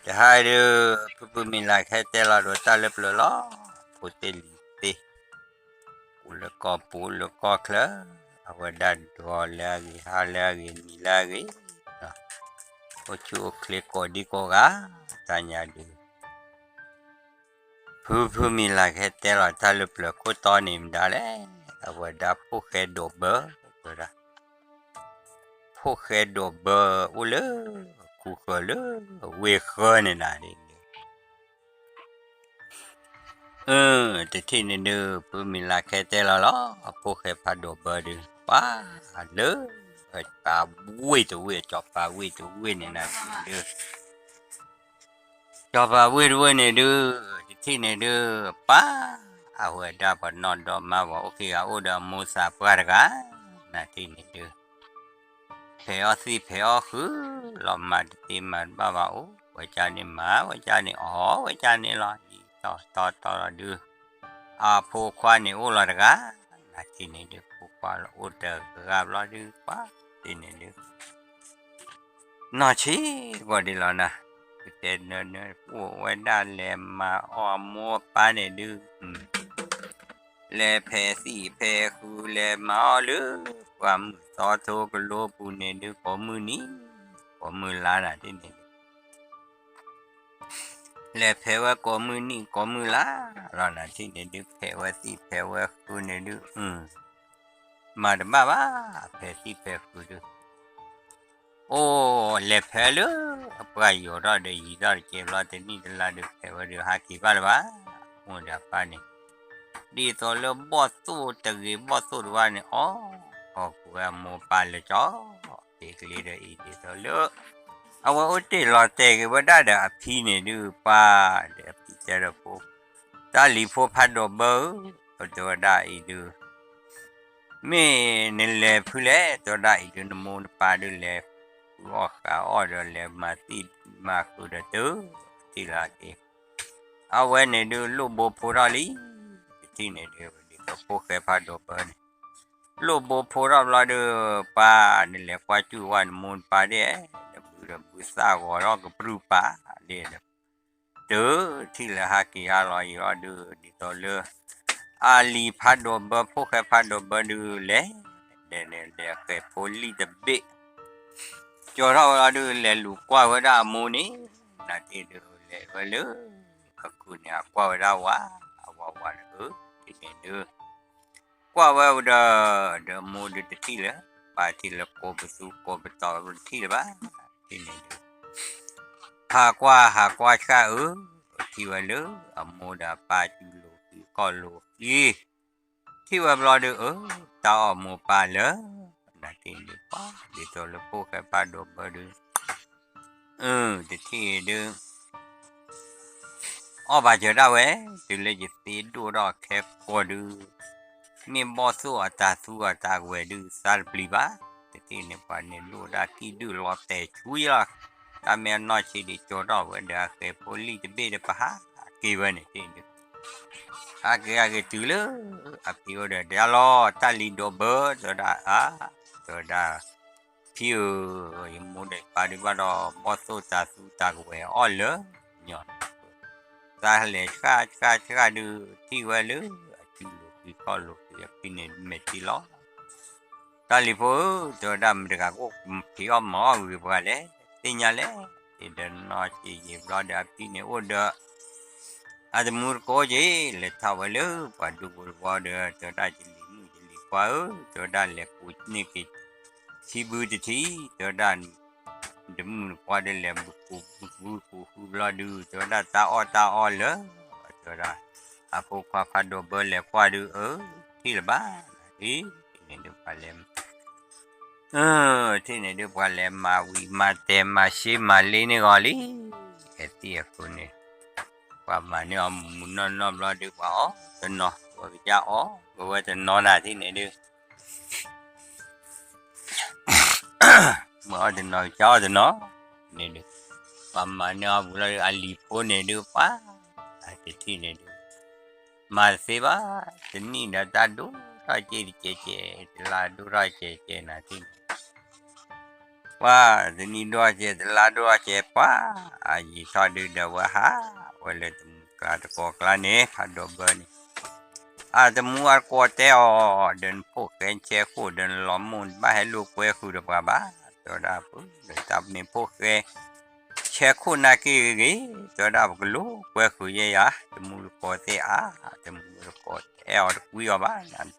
တဟါဒုး ဖုဖုမံၤလၤကဟဲတဲလီၤဒီးတၢ်လၢပျၢၤလီၤ. ဖိသ့ၣ်လံၤသ့ၣ် အိၣ်လၢကီၢ်ပူၤလၢကီၢ်ချၢ, အဝဲဒၣ်ဒွးလၢအဂ့ၤ ဟါလၢအဂ့ၤ နံၤလၢအဂ့ၤ, အိၣ်ဆူၣ်အိၣ်ချ့ကိးဒံကိးဂၤ, တၢ်ညါဒုး ဖုဖုမံၤလၤကဟဲတဲလီၤတၢ်လၢပျၢၤခိၣ်တီန့ၣ်မတၤလဲၣ်, အဝဲဒၣ်ဖိၣ်ဃဲဒိးဘၢ, ဝဲဒၣ် ဖိၣ်ဃဲဒိးဘၢအိၣ်လၢ ခူဃၢၤလၢဝ့ၢ်ဃၢန့ၣ်နၤဒ်န့ၣ် အၢ တထံၣ်န့ၣ်ဒုး ဖုမံၤလၤကဟဲတဲလီၤလီၤ, ဖိၣ်ဃဲဖးဒိးဘၢဒုး ပှၤလၢ ပၤဝ့ၢ်တဝ့ၢ် ကၠီၤပၤဝ့ၢ်တဝ့ၢ်န့ၣ်နၤဒုး ကၠီၤပၤဝ့ၢ်တဝ့ၢ်န့ၣ်ဒုး တထံၣ်န့ၣ်ဒုး ပှၤ အဝဲဒၣ်ပှၤနီၢ်ဒီမါဝၤအိၣ်ခံဂၤအိၣ်ဒီးအမိၢ်သးပှၢ်တဂၤ, နထံၣ်န့ၣ်ဒုး ဖဲးအီၣ်သံၣ်ဖဲးအီၣ်ဃုာ် လီၤမၤတသ့မၤတဘၣ်ဘၣ်အိၣ်, ဝဲကၢ်န့ၣ်မၤ ဝဲကၢ်န့ၣ်အီၣ် ဝဲကၢ်န့ၣ်လီၤ ယံာ်တီတီတီလီၤဒုး အဖိခွါန့ၣ်အိၣ်လီၤတဂၤ, နထံၣ်န့ၣ်ဒုး ဖိခွါလီၤအိၣ်တဂၤဘျီဒုး ပှၤ တထံၣ်န့ၣ်ဒုး နီၢ်ဆံးဂီၤဒ်လီၤနၤ, ကတဲနၢနၢ အိၣ်ဝဲဒၣ်လဲၤမၤအီၣ်အမိၢ်အပၢ်န့ၣ်ဒုး လဲၤဖဲးသံၣ်ဖဲးဃုာ် လဲၤမၤအီၣ်လၢ ပှၢ်မုၢ်သီထိကလိပူၤန့ၣ်ဒုး ကိးမုၢ်နံၤ ကိးမုၢ်လါနၤဒ်န့ၣ်ဒုး လဲၤဖဲးဝဲကိးမုၢ်နံၤကိးမုၢ်လါလီၤ နထံၣ်န့ၣ်ဒုး ဖဲးဝဲသံၣ်ဖဲးဝဲဃုာ်န့ၣ်ဒုး မၤတဘၣ်ဘၣ် ဖဲးသံၣ်ဖဲးဃုာ်ဒုး အိၣ်လဲၤဖဲးလၢ အပှၢ်ယိာ်ထီၣ်ဒီးယံာ်ထီၣ်တကဲဘျီ တနံၣ်တလါဒုး ဖဲးဝဲဒုးဟးက့ၤဘၣ်လၢၤဘၣ်, မိၢ်ဒီးပၢ်န့ၣ် ဒ်သိးလၢဘီၣ်သိၣ်တဂ့ၤဘီၣ်သိၣ်တဝါန့ၣ် အီၣ် အီၣ်ကွံာ်ဝဲအမိၢ်ပၢ်လၢကၠီ က့ၤကလ့ဒီးအံၤဒ်သိးလၢ အဝဲအိၣ်တ့ၢ်လီၤတဲာ်က့ၤဝဲဒၣ်ဒီးအဖံန့ၣ်ဒုး ပၢ်ဒီးအဖံတဲဒီးဖိ တၢ်လံၤဖိဖးဒိးဘၢဧၢ, တဲဝဲဒၣ်အံၤဒုး မ့ၢ်နလဲၤဖုလဲၣ် တဲဝဲဒၣ်အံၤဒုး နမိၢ်နပၢ်ဒုးလဲၤဃုအီၣ်ဃုအီၣ်ဒီးလဲၤမၤသံၣ်မၤဃုာ်ဒီးတုၤ တထံၣ်လၢက့ၤ အဝဲန့ၣ်ဒုးလိၣ်ဘိဖိထီၣ်လံ, တထံၣ်န့ၣ်ဒုး ဒ်သိးဖိၣ်ဃဲဖးဒိးဘၢန့ၣ် လိၣ်ဘိဖိထီၣ်ဘျီဒုး ပၢ်နလဲၤကွၢ်စူၣ်ဝဲနမိၢ်နပၢ်ဒၣ်, နဘုဒီးဘုသၣ်ဂီၤထီၣ်ကပြုၢ်ပာ်လံဒီး တုၤထံၣ်လၢဟးက့ၤဟးလီၤအံၤလီၤဒုး ဒ်သိးလၢ အလံၤဖးဒိးဘၢ ဖိၣ်ဃဲဖးဒိးဘၢဒုးလဲၤ လဲၤလဲၤလဲၤဃဲးဖိလံၣ်တဘ့ၣ် ကၠီၤထီၣ်ဝဲလီၤဒုး လဲၤလူၤကွၢ်ဝဲဒၣ်အမိၢ်န့ၣ် နၤတ့ၢ်ဒုးလဲၤဝဲလၢ အခိၣ်န့ၣ် အကွၢ်ဝဲဒၣ်ဝၤ အဝၤဝၤဒီး တထံၣ်န့ၣ်ဒုး ကွၢ်ဝဲဒီး ဒီးမိၢ်ဒုးတထံၣ်လၢၤ, ပၢ်ထံၣ်လၢကိးပသူကိးပတီၤတထံၣ်လၢၤဘၣ်, တထံၣ်န့ၣ်ဒုး ဟးကွၢ်ဟးကွၢ်ဆၣ်အၢ, ထံၣ်ဝဲလၢ အမိၢ်ဒီးအပၢ်စုလိၤဃံးခီၣ်လိၤဃံး, ထံၣ်ဝဲဘျီဒုးအၢ, တၢ်အီၣ်မိၢ်ပၢ်လၢ နၤတ့ၢ်ဒုးပှၤ ဒ်သိးလၢဖိၣ်ဃဲဖးဒိးဘၢဒုး အၢ တထံၣ်ဒုး အီၣ်ဘၣ်စၢၤဒၣ်ဝဲ, တုၤလၢယသ့ဒိၣ်ထီၣ်ခဲကိာ်ဒုး, မ့ၢ်ဘီၣ်သိၣ်အတၢ်သူအတၢ်ကဝဲၤဒုး သးတပျံၤဘၣ်, တထံၣ်န့ၣ်ပှၤန့ၣ်ဒိၣ်ဒၣ်ကံၣ်ဒုၣ်လီၤတဲာ်ဆူယလီၤ, တၢ်မ့ၢ်အနီၢ်ဆံးဒံးကၠီၤထီၣ်ဝဲဒီးအဃဲးဖိလံၣ်တဘ့ၣ်ဒီးပဟးက့ၤဝဲန့ၣ်တထံၣ်ဒုး ဟးက့ၤဟးက့ၤတုၤလၢ အဖံအိၣ်ဒီး ဒ်လီၤ တၢ်လံၤဒိးဘၢ တဲဝဲဒၣ် အါ တဲဝဲဒၣ် ဖံဧၢ, ယမိၢ်ဒီးယပၢ်ဒုးဘၣ်ဒီး ဘီၣ်သိၣ်တၢ်သူတၢ်ကဝဲၤအီၣ်လၢ ညီ သးလဲၤဆှၣ်ဆှၣ်ဆှၣ်ဒုး ထံၣ်ဝဲလၢ အစုလိၤဃံးခီၣ်လိၤဃံး အဖံန့ၣ်မဲာ်ထံလီၤ တၢ်လံၤဖိဧၢ, တဲဝဲဒၣ် မတၤတဂၤကအိၣ်ဖံးအီၣ်မၤအီၣ်ဂ့ၤပှၤလဲၣ်, သ့ၣ်ညါလဲၣ်, ဒီးနီၢ်ဆံးယံာ်ဘျီဒီးအဖံန့ၣ်အိၣ်ဒီး အတမူတကိးက့ၤ လဲၤထီၣ်ဝဲလၢပှၤဒူပူၤတဝီဒီး တဲဝဲဒၣ် ယလံၤမုၣ်ယလံၤခွါဧၢ, တဲဝဲဒၣ် လဲၤကူးန့ၢ်က့ၤ ထံဘုတထံ, တဲဝဲဒၣ် တမုၣ်တခွါဒီးလဲၤကူးကူးဃုဘျီဒုး, တဲဝဲဒၣ် တၢ်အီၣ်တၢ်အီလၢ တဲဝဲဒၣ် အဖိခွါဖးဒိၣ်ဘၢလဲၤကွၢ်ဒုး အၢ ထံၣ်လၢၤဘၣ်, အ့ ထံၣ်န့ၣ်ဒုးပှၤလဲၤ အၢ ထံၣ်န့ၣ်ဒုးပှၤလဲၤမၤဝံၤမၤတဲာ်မၤရှဲမၤလ့န့ၢ်ဂီၤလံ, ဟဲသံၣ်အဃိန့ၣ် ပှၤမၤန့ၢ်အီၤမုၢ်မုၢ်နီၢ်နီၢ်ဘျီဒုး ပှၤအီၣ်တနီၤ ပှၤကစၢ်အီၣ် ပဝဲတနီၤနၤထံၣ်န့ၣ်ဒုး မ့ၢ်အီၣ်တနီၤကစၢ်အီၣ်တနီၤ, န့ၣ်ဒုး ပှၤမၤန့ၢ်အီၤမုၢ်လီၤဒုး အလံၤဖိန့ၣ်ဒုး ပှၤ တထံၣ်န့ၣ်ဒုး မၤတသ့ဘၣ်, တနံၣ်ဒီးတၢ်ဒိၣ်ထီၣ်ကဲတကဲကဲ, တလါဒိၣ်ထီၣ်ကဲကဲနၤထံၣ်န့ၣ် ပှၤတနံၤဒိၣ်ကဲ တလါဒိၣ်ကဲ ပှၤအယံာ်ထီၣ်ဒုးဒီးဝဲဟး ဝဲလၢတမူကျါတကိးကျါန့ၣ် ဖးဒိၣ်ဘၢန့ၣ် အတမူအတကိးတဲအီၤ ဒီးနဖိၣ်ဃဲဆဲခိၣ်ဒီးနလီၤမိၢ်နဘၣ်ဟဲလိာ်ကွဲဃုာ်ဒီးပှၤဘၣ် တဲဝဲဒၣ် ပတၢ်ပန့ၣ်ဖိၣ်ဃဲ ဆဲခိၣ်နာ်က့ဂ့ၤဂ့ၤ တဲဝဲဒၣ်ပကလိာ်ကွဲဃုာ်ယဲယၤ တမူတကိးသ့ၣ်အါ တမူတကိးအဲၣ်အီၤတကွံအီၤဘၣ်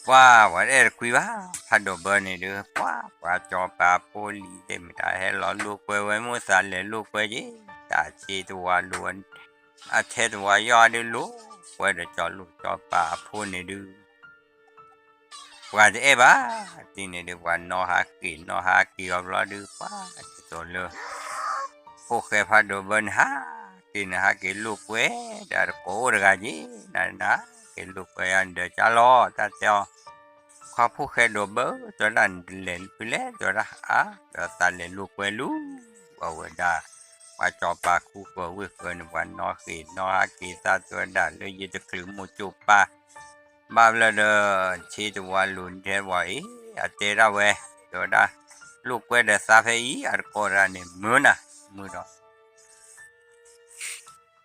ပှၤပှၤတအဲၣ်တကွံဘၣ် ဖးဒိၣ်ဘၢန့ၣ်ဒုး ပှၤပှၤစီၤပၤဖိလံၤသ့ၣ်မတၤဟဲလီၤလိာ်ကွဲဝဲမိၢ်သးလဲၤလိာ်ကွဲက့ၤ တၢ်ဆ့တဝါလိာ်ဝဲ အထဲတဝါယီၢ်ဒုးလိာ်ကွဲဒီး စီၤလိာ်စီၤပၤအဖိန့ၣ်ဒုး ပှၤတအဲၣ်ဘၣ် တထံၣ်န့ၣ်ဒုး ပှၤနီၣ်ဟးက့ၤနီၣ်ဟးက့ၤအီၤဘျီဒုး ပှၤဒ်သိးလၢ ဖိၣ်ဃဲဖးဒိၣ်ဘၢန့ၣ် ဟးက့ၤန့ၣ် ဟးက့ၤလိာ်ကွဲ ဒီးတကိးအိၣ်တဂၤက့ၤ နနက့ၤလိာ်ကွဲယၤ နဒၢးကၢ်လီၤ တၢ်တဲအီၤ ခွါဖိၣ်ဃဲဒိၣ်ဘၢ တဲဝဲဒၣ် နတလဲၤဖဲလဲၣ် တဲဝဲဒၣ် အါ ဒီးသးလဲၤလိာ်ကွဲလူၤ အဝဲဒၣ် ပှၤစီၤပၤခူဃၢၤဝ့ၢ်ဃၢၤန့ၣ် ပှၤနီၣ်ဃ့ၢ်နီၣ်ဟးက့ၤသး တဲဝဲဒၣ်လၢယတချုးမိၢ်ကၠိၣ်ပၢ် ဘၣ်ဘျီဒီး ဆ့တဝါလိၤထဲဝဲအံၤ အတဲဒၣ်ဝဲ တဲဝဲဒၣ် လိာ်ကွဲဒီးသးဖဲအံၤ အတကိးတဂၤန့ၣ် မုာ်နၤ မုာ်ဒီး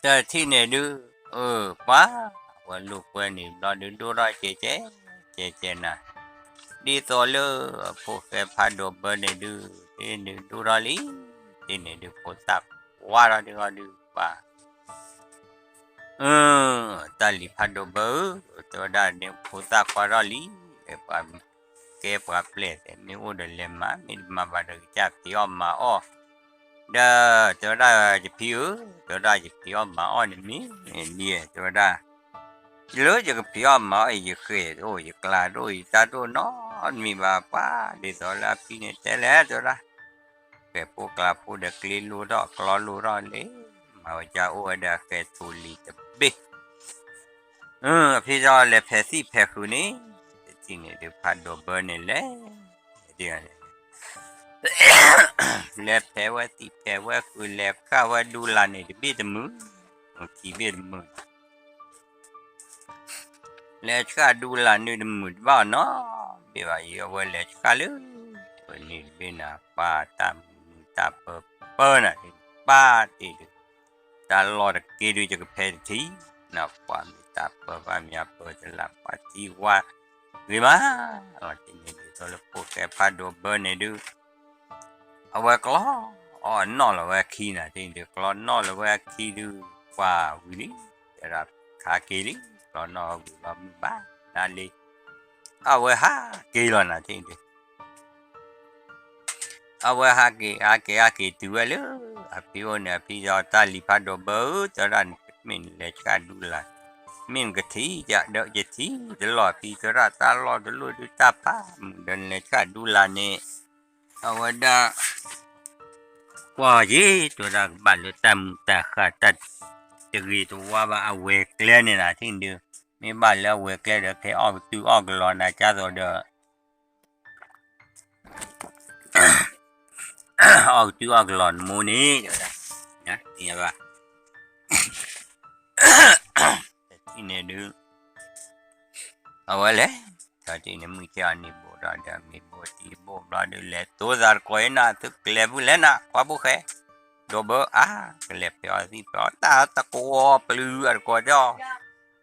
တထံၣ်န့ၣ်ဒုး အၢ ပှၤ အဝဲလိာ်ကွဲန့ၣ်ဘျီဒုး ဒိၣ်ထီၣ်ကဲကဲ ကဲကဲနၤ ဒ်သိးလၢ ဖိၣ်ဃဲဖးဒိၣ်ဘၢန့ၣ်ဒုး တထံၣ်န့ၣ်ဒုး ဒိၣ်ထီၣ်လံ တထံၣ်န့ၣ်ဒုး ဖိသၣ်ကွၢ်ထီၣ်ဒုးအီၤဒုး ပှၤ အၢ တၢ်လံၤဖးဒိၣ်ဘၢဧၢ တဲဝဲဒၣ်န့ၣ် ဖိသၣ်ကွၢ်ထီၣ်လံ ပှၤကဲပှၤပျဲၢ်သဲး မ့ၢ်အိၣ်ဒီးလဲၤမၤ မ့ၢ်တမၤဘၣ်ဒီးကစၢ်ဖံးအီၣ်မၤအီၣ် ဒီးတဲဝဲဒၣ် ယဖံဧၢ တဲဝဲဒၣ် ယဖံးအီၣ်မၤအီၣ်န့ၣ်မ့ၢ်လံ တဲဝဲဒၣ် လၢယကဖံးအီၣ်မၤအီၣ် ယဃဲၢ်ဒိၣ် ယကျါဒိၣ် ယတၢ်ဒိၣ်နီတမံၤဘၣ် ပှၤ ဒ်သိးလၢအဖံန့ၣ်တဲလဲၣ် တဲဝဲဒၣ် ဃဲၢ်ဖိကျါဖိဒီးကျ့လိၣ်ထီၣ် ကျီလိၣ်ထီၣ်လံ မၤဝဲကၢ်အိၣ်ဝဲဒီးအဃဲၢ်ထူလံၤတဘ့ၣ် အဖံဒီးလဲၤဖဲးသံၣ်ဖဲးဃုာ်န့ၣ် တထံၣ်န့ၣ်ဒုး ဖးဒိၣ်ဘၢန့ၣ်လဲၤ လဲၤဖဲးဝဲသံၣ်ဖဲးဝဲဃုာ် လဲၤဃၣ်ဝဲဒူလၢ်န့ၣ်တဘ့ၣ်တမုာ် ခံဘ့ၣ်တမုာ် လဲၤဆှၣ်ဒူလၢ်န့ၣ်တမုာ်တဘၣ်နီတဘ့ၣ်ဘၣ် အဝဲလဲၤဆှၣ်လၢ ဝဲန့ၣ်တဘ့ၣ်နၤ ပှၤတၢ်မုာ်မုာ်တၢ်ပၢပၢနၤ ပၢ်တ့ၢ်ဒုး တၢ်လီၢ်တက့ၢ်ဒုး ယကဖဲးတထံၣ် နပှၤမ့ၢ်တၢ်ပၢပှၤမ့ၢ်အပၢတလၢ် ပှၤထံၣ်ဝါဂ့ၤမး တထံၣ်န့ၣ်ဒုး သိးလၢဖိၣ်ဃဲဖးဒိၣ်ဘၢန့ၣ်ဒုး အဝဲကျီ အီၣ်နီၣ်လီၤဝဲအခံနၤ တထံၣ်န့ၣ်ဒုး ကျီနီၣ်လီၤဝဲအခံဒုး ပှၤဝံၤလံ တဲဒၣ်ဟးက့ၤလံ ကျီနီၣ်ဝံၤလီၤမုၢ်ဘၣ်နၤလံ အဝဲဟးက့ၤလီၤနၤ တထံၣ်န့ၣ်ဒုး အဝဲဟးက့ၤ ဟးက့ၤ ဟးက့ၤတုၤဝဲလၢ အဖံအိၣ်န့ၣ် အဖံဒီးတၢ်လံၤဖးဒိၣ်ဘၢဧၢ တဲဝဲဒၣ် မ့ၢ်နလဲၤဆှၣ်ဒူလၢ် မ့ၢ်နကထံၣ်ယၤဒီးယထံၣ်တလီၢ် အဖံတဲဝဲဒၣ် တၢ်လီၢ်တလိၣ်ဒုးတၢ်ဖးမုာ်ဒီးနလဲၤဆှၣ်ဒူလၢ်န့ၣ် အဝဲဒၣ် ကွၢ်ယ့ၢ် တဲဝဲဒၣ် ကဘၣ်လၢတၢ်မုာ်တၢ်ဃၢ်တၢ်တဂ့ၤတဝါဘၣ် အဝဲၤကျဲန့ၣ်နၤ တထံၣ်န့ၣ်ဒုး မ့ၢ်ဘၣ်လၢအဝဲၤကျဲဒီး ကဟဲအီၣ်ကတုၤအီၣ်ကလီၤနၤ ကၢ်သိးဒီး အီၣ်ကတုၤအီၣ်ကလီၤနမိၢ်န့ၣ် တဲဝဲဒၣ် ဘၣ် တထံၣ်န့ၣ်ဒုး အဝဲလဲၤ တထံၣ်န့ၣ် မုၢ်ဆ့ၣ်အီၤန့ၣ်ဘိးဒီး ဒီးမ့ၢ်ဘိးတံၢ်ဘိးဘျီဒုး လဲၤတိသးတကိးအံၤနၤ သုကလဲၤဖဲလဲၣ်နၤ ခွါဖိၣ်ဃဲ ဒိၣ်ဘၢအါ ကလဲၤဖဲးအီၣ်သံၣ်ဖဲးအီၣ် တၢ်တကဝီၤပျုၤအတကိးဒီး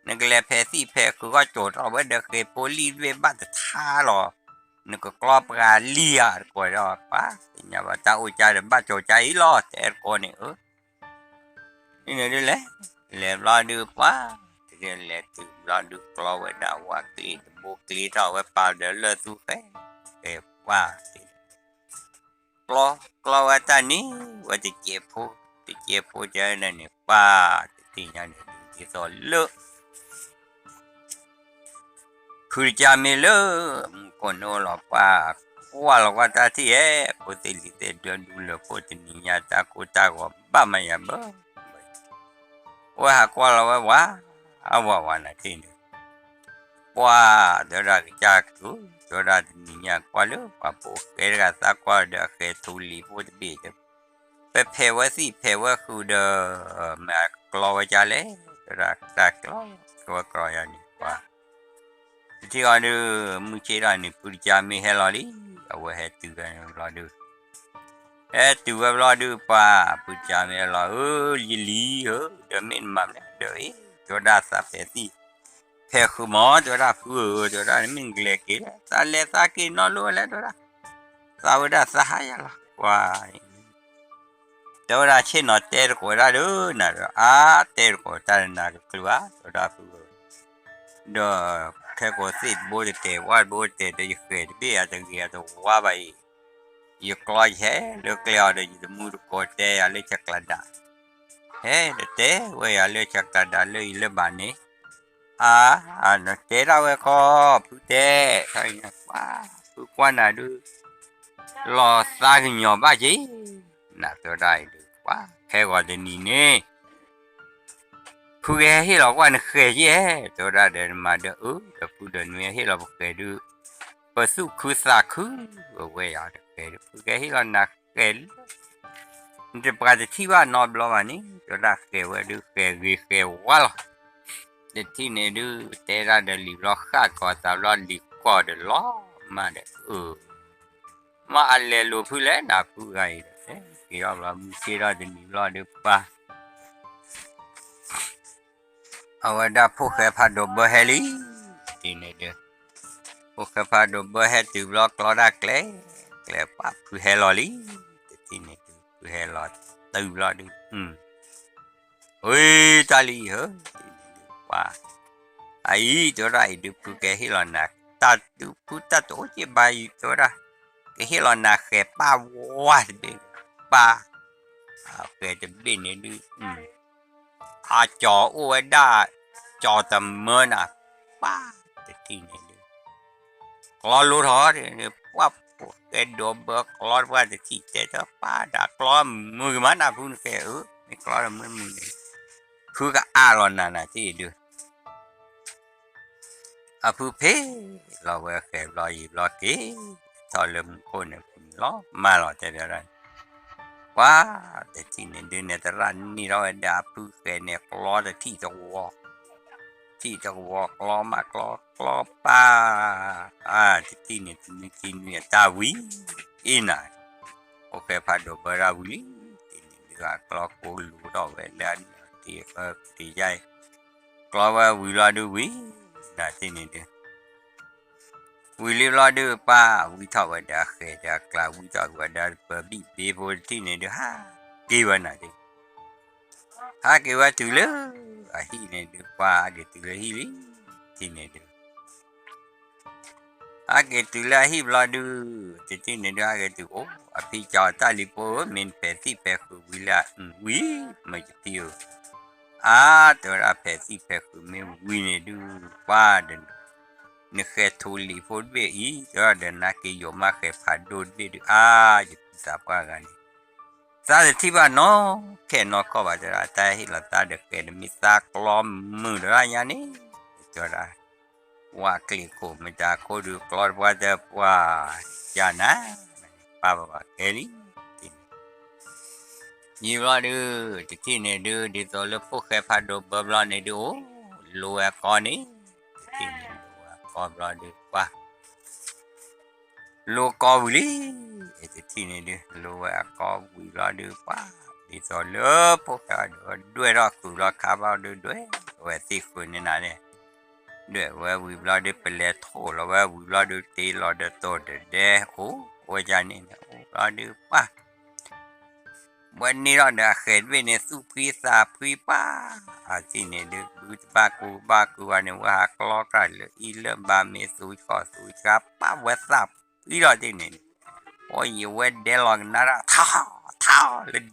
နကလဲၤဖဲးသံၣ်ဖဲးဃုာ် ဂီၢ်ကၠိၤထီၣ်ဝဲဒီးဃဲၤဖိလံၣ်တဘ့ၣ်ဘၣ်တထါလီၤ နကကျီပှၤလံၣ်ဧါတကိးဒီး ပှၤသ့ၣ်ညါဘၣ်တၢ်အိၣ်ကၢ်ဒီး ဘၣ်ကၠိၤကၢ်အံၤလီၤ တဲတကိးန့ၣ်ဧၢ န့ၣ်ဒုးလဲၤ လဲၤဘျီဒုးပှၤ တကလဲၤတုၤဘျီဒုးကျီဝဲဒၣ်ဝၤကျ့တဘိကျ့ထီၣ်ဝဲပာ်ဒီးလၢသူဃဲ ဃဲပှၤ ကျီ ကျီဝဲတၢ်န့ၣ် ဝဲတကဲးဖိ တကဲးဖိကဲန့ၣ် ပှၤတသ့ၣ်ညါန့ၣ် ဒ်သိးလၢ ဖုတကၢ်မ့ၢ်လၢ မူခိၣ်န့ၣ်အိၣ်လီၤ ပှၤကွၢ်လီၤကွၢ်တၢ်ထံၣ်ဧဲ ဖိသ့ၣ်လံၤသ့ၣ်ဒၢဒူလၢာ်ဖိတနံၤညါ တၢ်ကိၢ်တၢ်ဂီၤဘၣ်မၤယၤဘၢ ဝဲဟးကွၢ်လီၤဝဲဝၤ အဝၤဝၤနၤထံၣ်န့ၣ် ပှၤ တဲဝဲဒၣ်ကစၢ်ကျူ တဲဝဲဒၣ်တနံၤညါကွၢ်လၢပှၤဖိဃဲတဂၤသးကွၢ်ဒီးအဃဲၤထူလံၤဖိတဘ့ၣ်ဒီး ပဖဲးဝဲသံၣ်ဖဲးဝဲဃုာ်ဒီး မ့ၢ်အကျီဝဲကၢ်လဲၣ် တဲဝဲဒၣ်တၢ်ကျီ ကျီဝဲကျီယၤန့ၣ်ပှၤ တထံၣ်အီၤဒုး မုၢ်ဆ့ၣ်ထီၣ်န့ၣ် ဖုတကၢ်မ့ၢ်ဟဲလီၤလံ အဝဲဟဲတုၤဝဲဘျီဒုး ဟဲတုၤဝဲဘျီဒုး ပှၤဖုကၢ်မ့ၢ်လီၤဧၢ, ယလံၤဧၢ, ဒီးမ့ၢ်နမၤမနုၤဒီးအံၤ, တဲဝဲဒၣ် သးဖဲးသံၣ် ဖဲးဃုာ်မး, တဲဝဲဒၣ် ဖုဧၢ, တဲဝဲဒၣ် မ့ၢ်နကလဲၤက့ၤလဲၣ်, သးလဲၤသးက့ၤနီတဘျီဝဲလဲၣ်, တဲဝဲဒၣ် သးဝဲဒၣ်သးဟါယၤလီၤ, ပှၤ တဲဝဲဒၣ် ဆ့ၣ်နီၤတဲတကိးဝဲဒၣ်ဒီးနၤဒီး အါ တဲတကိးတၢ်ဒီးနၤကချုးဧါ, တဲဝဲဒၣ် ဖုဧၢ, ဒီးခဲကိးသ့ၣ်တဘိတတဲာ် ဝၣ်တဘိတတဲာ်ဒီး ယဃဲၤတဘ့ၣ်အတဂ့ၤအတဝါဘၣ်အံၤ, ယကျီယဟဲလၢကျဲအီၤဒီး ယတမူတကိးတဲယၤလၢဆဲးကျးဒး, ဟဲဒီးတဲဝဲယၤလၢဆဲးကျးဒးလၢအံၤလၢဘၣ်န့ၣ်, အါ တဲဒၣ်ဝဲခီ, ဖုတဲ, ပှၤ ဖုကွၢ်နၤဒုး လီၤသးကညီၤဘၣ်က့ၤ, နတဲဝဲဒၣ်အံၤဒုး ပှၤ ခဲဂီၤတနံၤန့ၣ် ဖုကဟဲဟ့ၣ်လီၤကွၢ်နဃဲၤက့ၤ, တဲဝဲဒၣ်ဒီး နမၤဒီးအၢ ဒီးဖုဒီးနမ့ၢ်ဟ့ၣ်လီၤပဃဲၤဒုး ပသူၣ်ခုသးခု, အဝဲယၤတဃဲၤဒုး ဖုကဟ့ၣ်လီၤနၤဃဲၤလၢ နတပှၤတထံၣ်ဘၣ်နီတဘျီဘၣ်န့ၣ် တဲဝဲဒၣ် ဃဲၤဝဲဒုး ဃဲၤဂ့ၤဃဲၤဝါလီၤ, တထံၣ်န့ၣ်ဒုး တဲဒၣ်ဒီးလံာ်ဘျီ ဃၣ်ကီၤသးဘျီ လံာ်ကီၢ်ဒီးလီၤမၢ်ဒီး အၢ မ့ၢ်အလဲၤလိာ်ဖုလဲၣ် နဖုဂၤအံၤဒီး က့ၤထီၣ်ဘျီ မုၢ်ဆ့ၣ်ထီၣ်တနံၤဘျီဒုး ပှၤ အဝဲဒၣ်ဖိၣ်ဃဲဖးဒိၣ်ဘၢဟဲလံ, တထံၣ်န့ၣ်ဒုး ဖိၣ်ဃဲဖးဒိၣ်ဘၢဟဲတုၤဘျီ ကျီဒၣ်ကျဲ, ကျဲပှၤ ဖုဟဲလီၤလံ, တထံၣ်န့ၣ်ဒုး ဖုဟဲလီၤတုၤဘျီဒုး ဝ့ၢ်တၢ်လံဧၢ, တထံၣ်န့ၣ်ဒုး ပှၤ အအံၤ တဲဝဲဒၣ်အံၤဒုး ဖုကဟ့ၣ်လီၤနၤ တၢ်ဒုးဖုတၢ်တအိၣ်က့ဘၣ်အံၤ တဲဝဲဒၣ် ကဟ့ၣ်လီၤနၤဃဲၤပၢ်ဝါတဘ့ၣ်, ပၢ် ဃဲၤတဘ့ၣ်န့ၣ်ဒုး အကၠီၤအိၣ်ဝဲဒၣ် ကၠီၤတမၢနၤ ပၢ် တထံၣ်န့ၣ်ဒုး ကျီလိထီၣ် ပှၤဖိၣ်ဃဲဒိးဘၢကျီတပှၢ်တထံၣ်တဲတပၢ်ဒၣ်ကျီမုာ်ကမၤနၢ်ဖုနဃဲၤဧၢ, မ့ၢ်ကျီတမုာ်မုာ်န့ၣ် ဖုကအးလီၤနၤနၤတထံၣ်ဒုး အဖုဖ့လီၤဝဲဃဲၤဘျီယံာ်ဘျီက့ၤ ထီၣ်လၢမူခိၣ်န့ၣ် ဖုန့ၣ်လီၤမၢ်လီၤတဲဒၣ် ပှၤတထံၣ်န့ၣ်ဒုးန့ၣ် သရၣ်န့ၢ်ထီၣ်ဝဲဒၣ်အဖုဃဲၤန့ၣ် ကျီတထံၣ်တဝီ, ထံၣ်တဝီကျီမးကျီကျီပၢ်, အတထံၣ်န့ၣ် တနွံခံနွံအတၢ်ဝံၤအံၤနၤ, ဖိၣ်ဃဲဖးဒိၣ်ဘၢတၢ်ဝံၤလံ, တထံၣ်န့ၣ်ဒုးအကျီကိးလူၤထီၣ်ဝဲလၢအနၢ်တ့ၢ်အကတ့ၢ်ယါအံၤ, ကျီဝဲဝံၤလီၤဒုးဝံၤ, နတထံၣ်န့ၣ်ဒုး ဝံၤလံဘျီဒုး ပၢ်ဝံထီၣ်ဝဲဒီးအဃဲၤဒီးအကျါ ဝံထီၣ်က့ၤဝဲဒီးပၢၤဘံၣ်ဘ့ဖိတထံၣ်န့ၣ်ဒုး ဟးက့ၤဝဲနၤဒုး, ဟးက့ၤဝဲတုၤလၢအဟံၣ်န့ၣ်ဒုး ပှၤဟးက့ၤတုၤလၢဟံၣ်လံ, ထံၣ်န့ၣ်ဒုး ဟးက့ၤတုၤလၢအဟံၣ်ဘျီဒုး တထံၣ်န့ၣ်ဒုး ဟးက့ၤတုၤအိၣ် အဖံကၠီတၢ်လံၤဖိဧၢ မ့ၢ်နဖဲးသံၣ်ဖဲးဃုာ်ဝံၤလၢ ဝံၤ မ့ၢ်ယဖံဧၢ, အါ တဲဝဲဒၣ်ဖဲးသံၣ်ဖဲးဃုာ်မ့ၢ်ဝံၤန့ၣ်ဒုး ပှၤဒီး နဃဲၤထိးလံာ်ဖိတဘ့ၣ်အံၤ တဲဝဲဒၣ်ဒီးနၤက့ၤယိာ်မးဃဲၤဖးဒိၣ်တဘ့ၣ်ဒုး အါ ယဖံသးပှၢ်ဂၤန့ၣ် သးတထံၣ်ဘၣ်နီၢ်ခဲနီၢ်ခီၣ်ဘၣ် တဲဝဲဒၣ် တၢ်ဟ့ၣ်လီၤသးဒီးဃဲၤဒီးမ့ၢ်သးကျီမုာ်ဒီးဒၣ်ညါန့ၣ် တဲဝဲဒၣ် ဝဲကျ့ၣ်ခိၣ်မတၤခိၣ်ဒုးကျီတပှၢ်တပှၢ် ယၤနၤ ပၢ်ဘၣ်ဘၣ်ကဲလံ တထံၣ်န့ၣ် ယံာ်ဘျီဒုး တထံၣ်န့ၣ်ဒုး ဒ်သိးလၢဖိၣ်ဃဲဖးဒိၣ်ဘၢဘျီန့ၣ်ဒုး အိၣ် လိဝဲအကီန့ၣ် တထံၣ်န့ၣ် လိဝဲအကီဘျီဒုး ပှၤ လိကီဝံၤလံ တထံၣ်န့ၣ်ဒုး လိဝဲအကီဝံၤဘျီဒုး ပှၤ ဒ်သိးလၢဖိၣ်ဃဲဖးဒိၣ်ဒွဲၣ်ထီၣ်ဃုာ်လီၤခါဘျီဒုး ဒွဲၣ်ဝဲသံၣ်ဃုာ်န့ၣ်နၤန့ၣ် ဒွဲၣ်ဝဲဝံၤဘျီဒုး ပလဲၤထိၣ်လီၤဝဲဝံၤဘျီဒုး တ့လီၤဒီးတိၢ်ဒီးဒဲအိၣ်ဝဲဒၣ်န့ၣ်န့ၣ် အိၣ်ဘျီဒုးပှၤ ဝဲန့ၣ်ထီၣ်ဒီးအဃဲၤတဘ့ၣ်န့ၣ် သူၣ်ဖှံသးဖှံပှၤ အထံၣ်န့ၣ်ဒုး ဘုတဘၣ်ကူဘၣ်ကူဘၣ်န့ၣ် ဝဲဟးကျီကြၢးလၢအံၤလၢဘၣ်မ့ၢ်သူၣ်ဆှီၣ်သူၣ်ဆှါပှၤ ဝဲသးဖှံလီၤတ့ၢ်န့ၣ် အိၣ်ယံၤဝဲဒဲလီၤကနၣ်တၢ် ထီ ထီ လၢ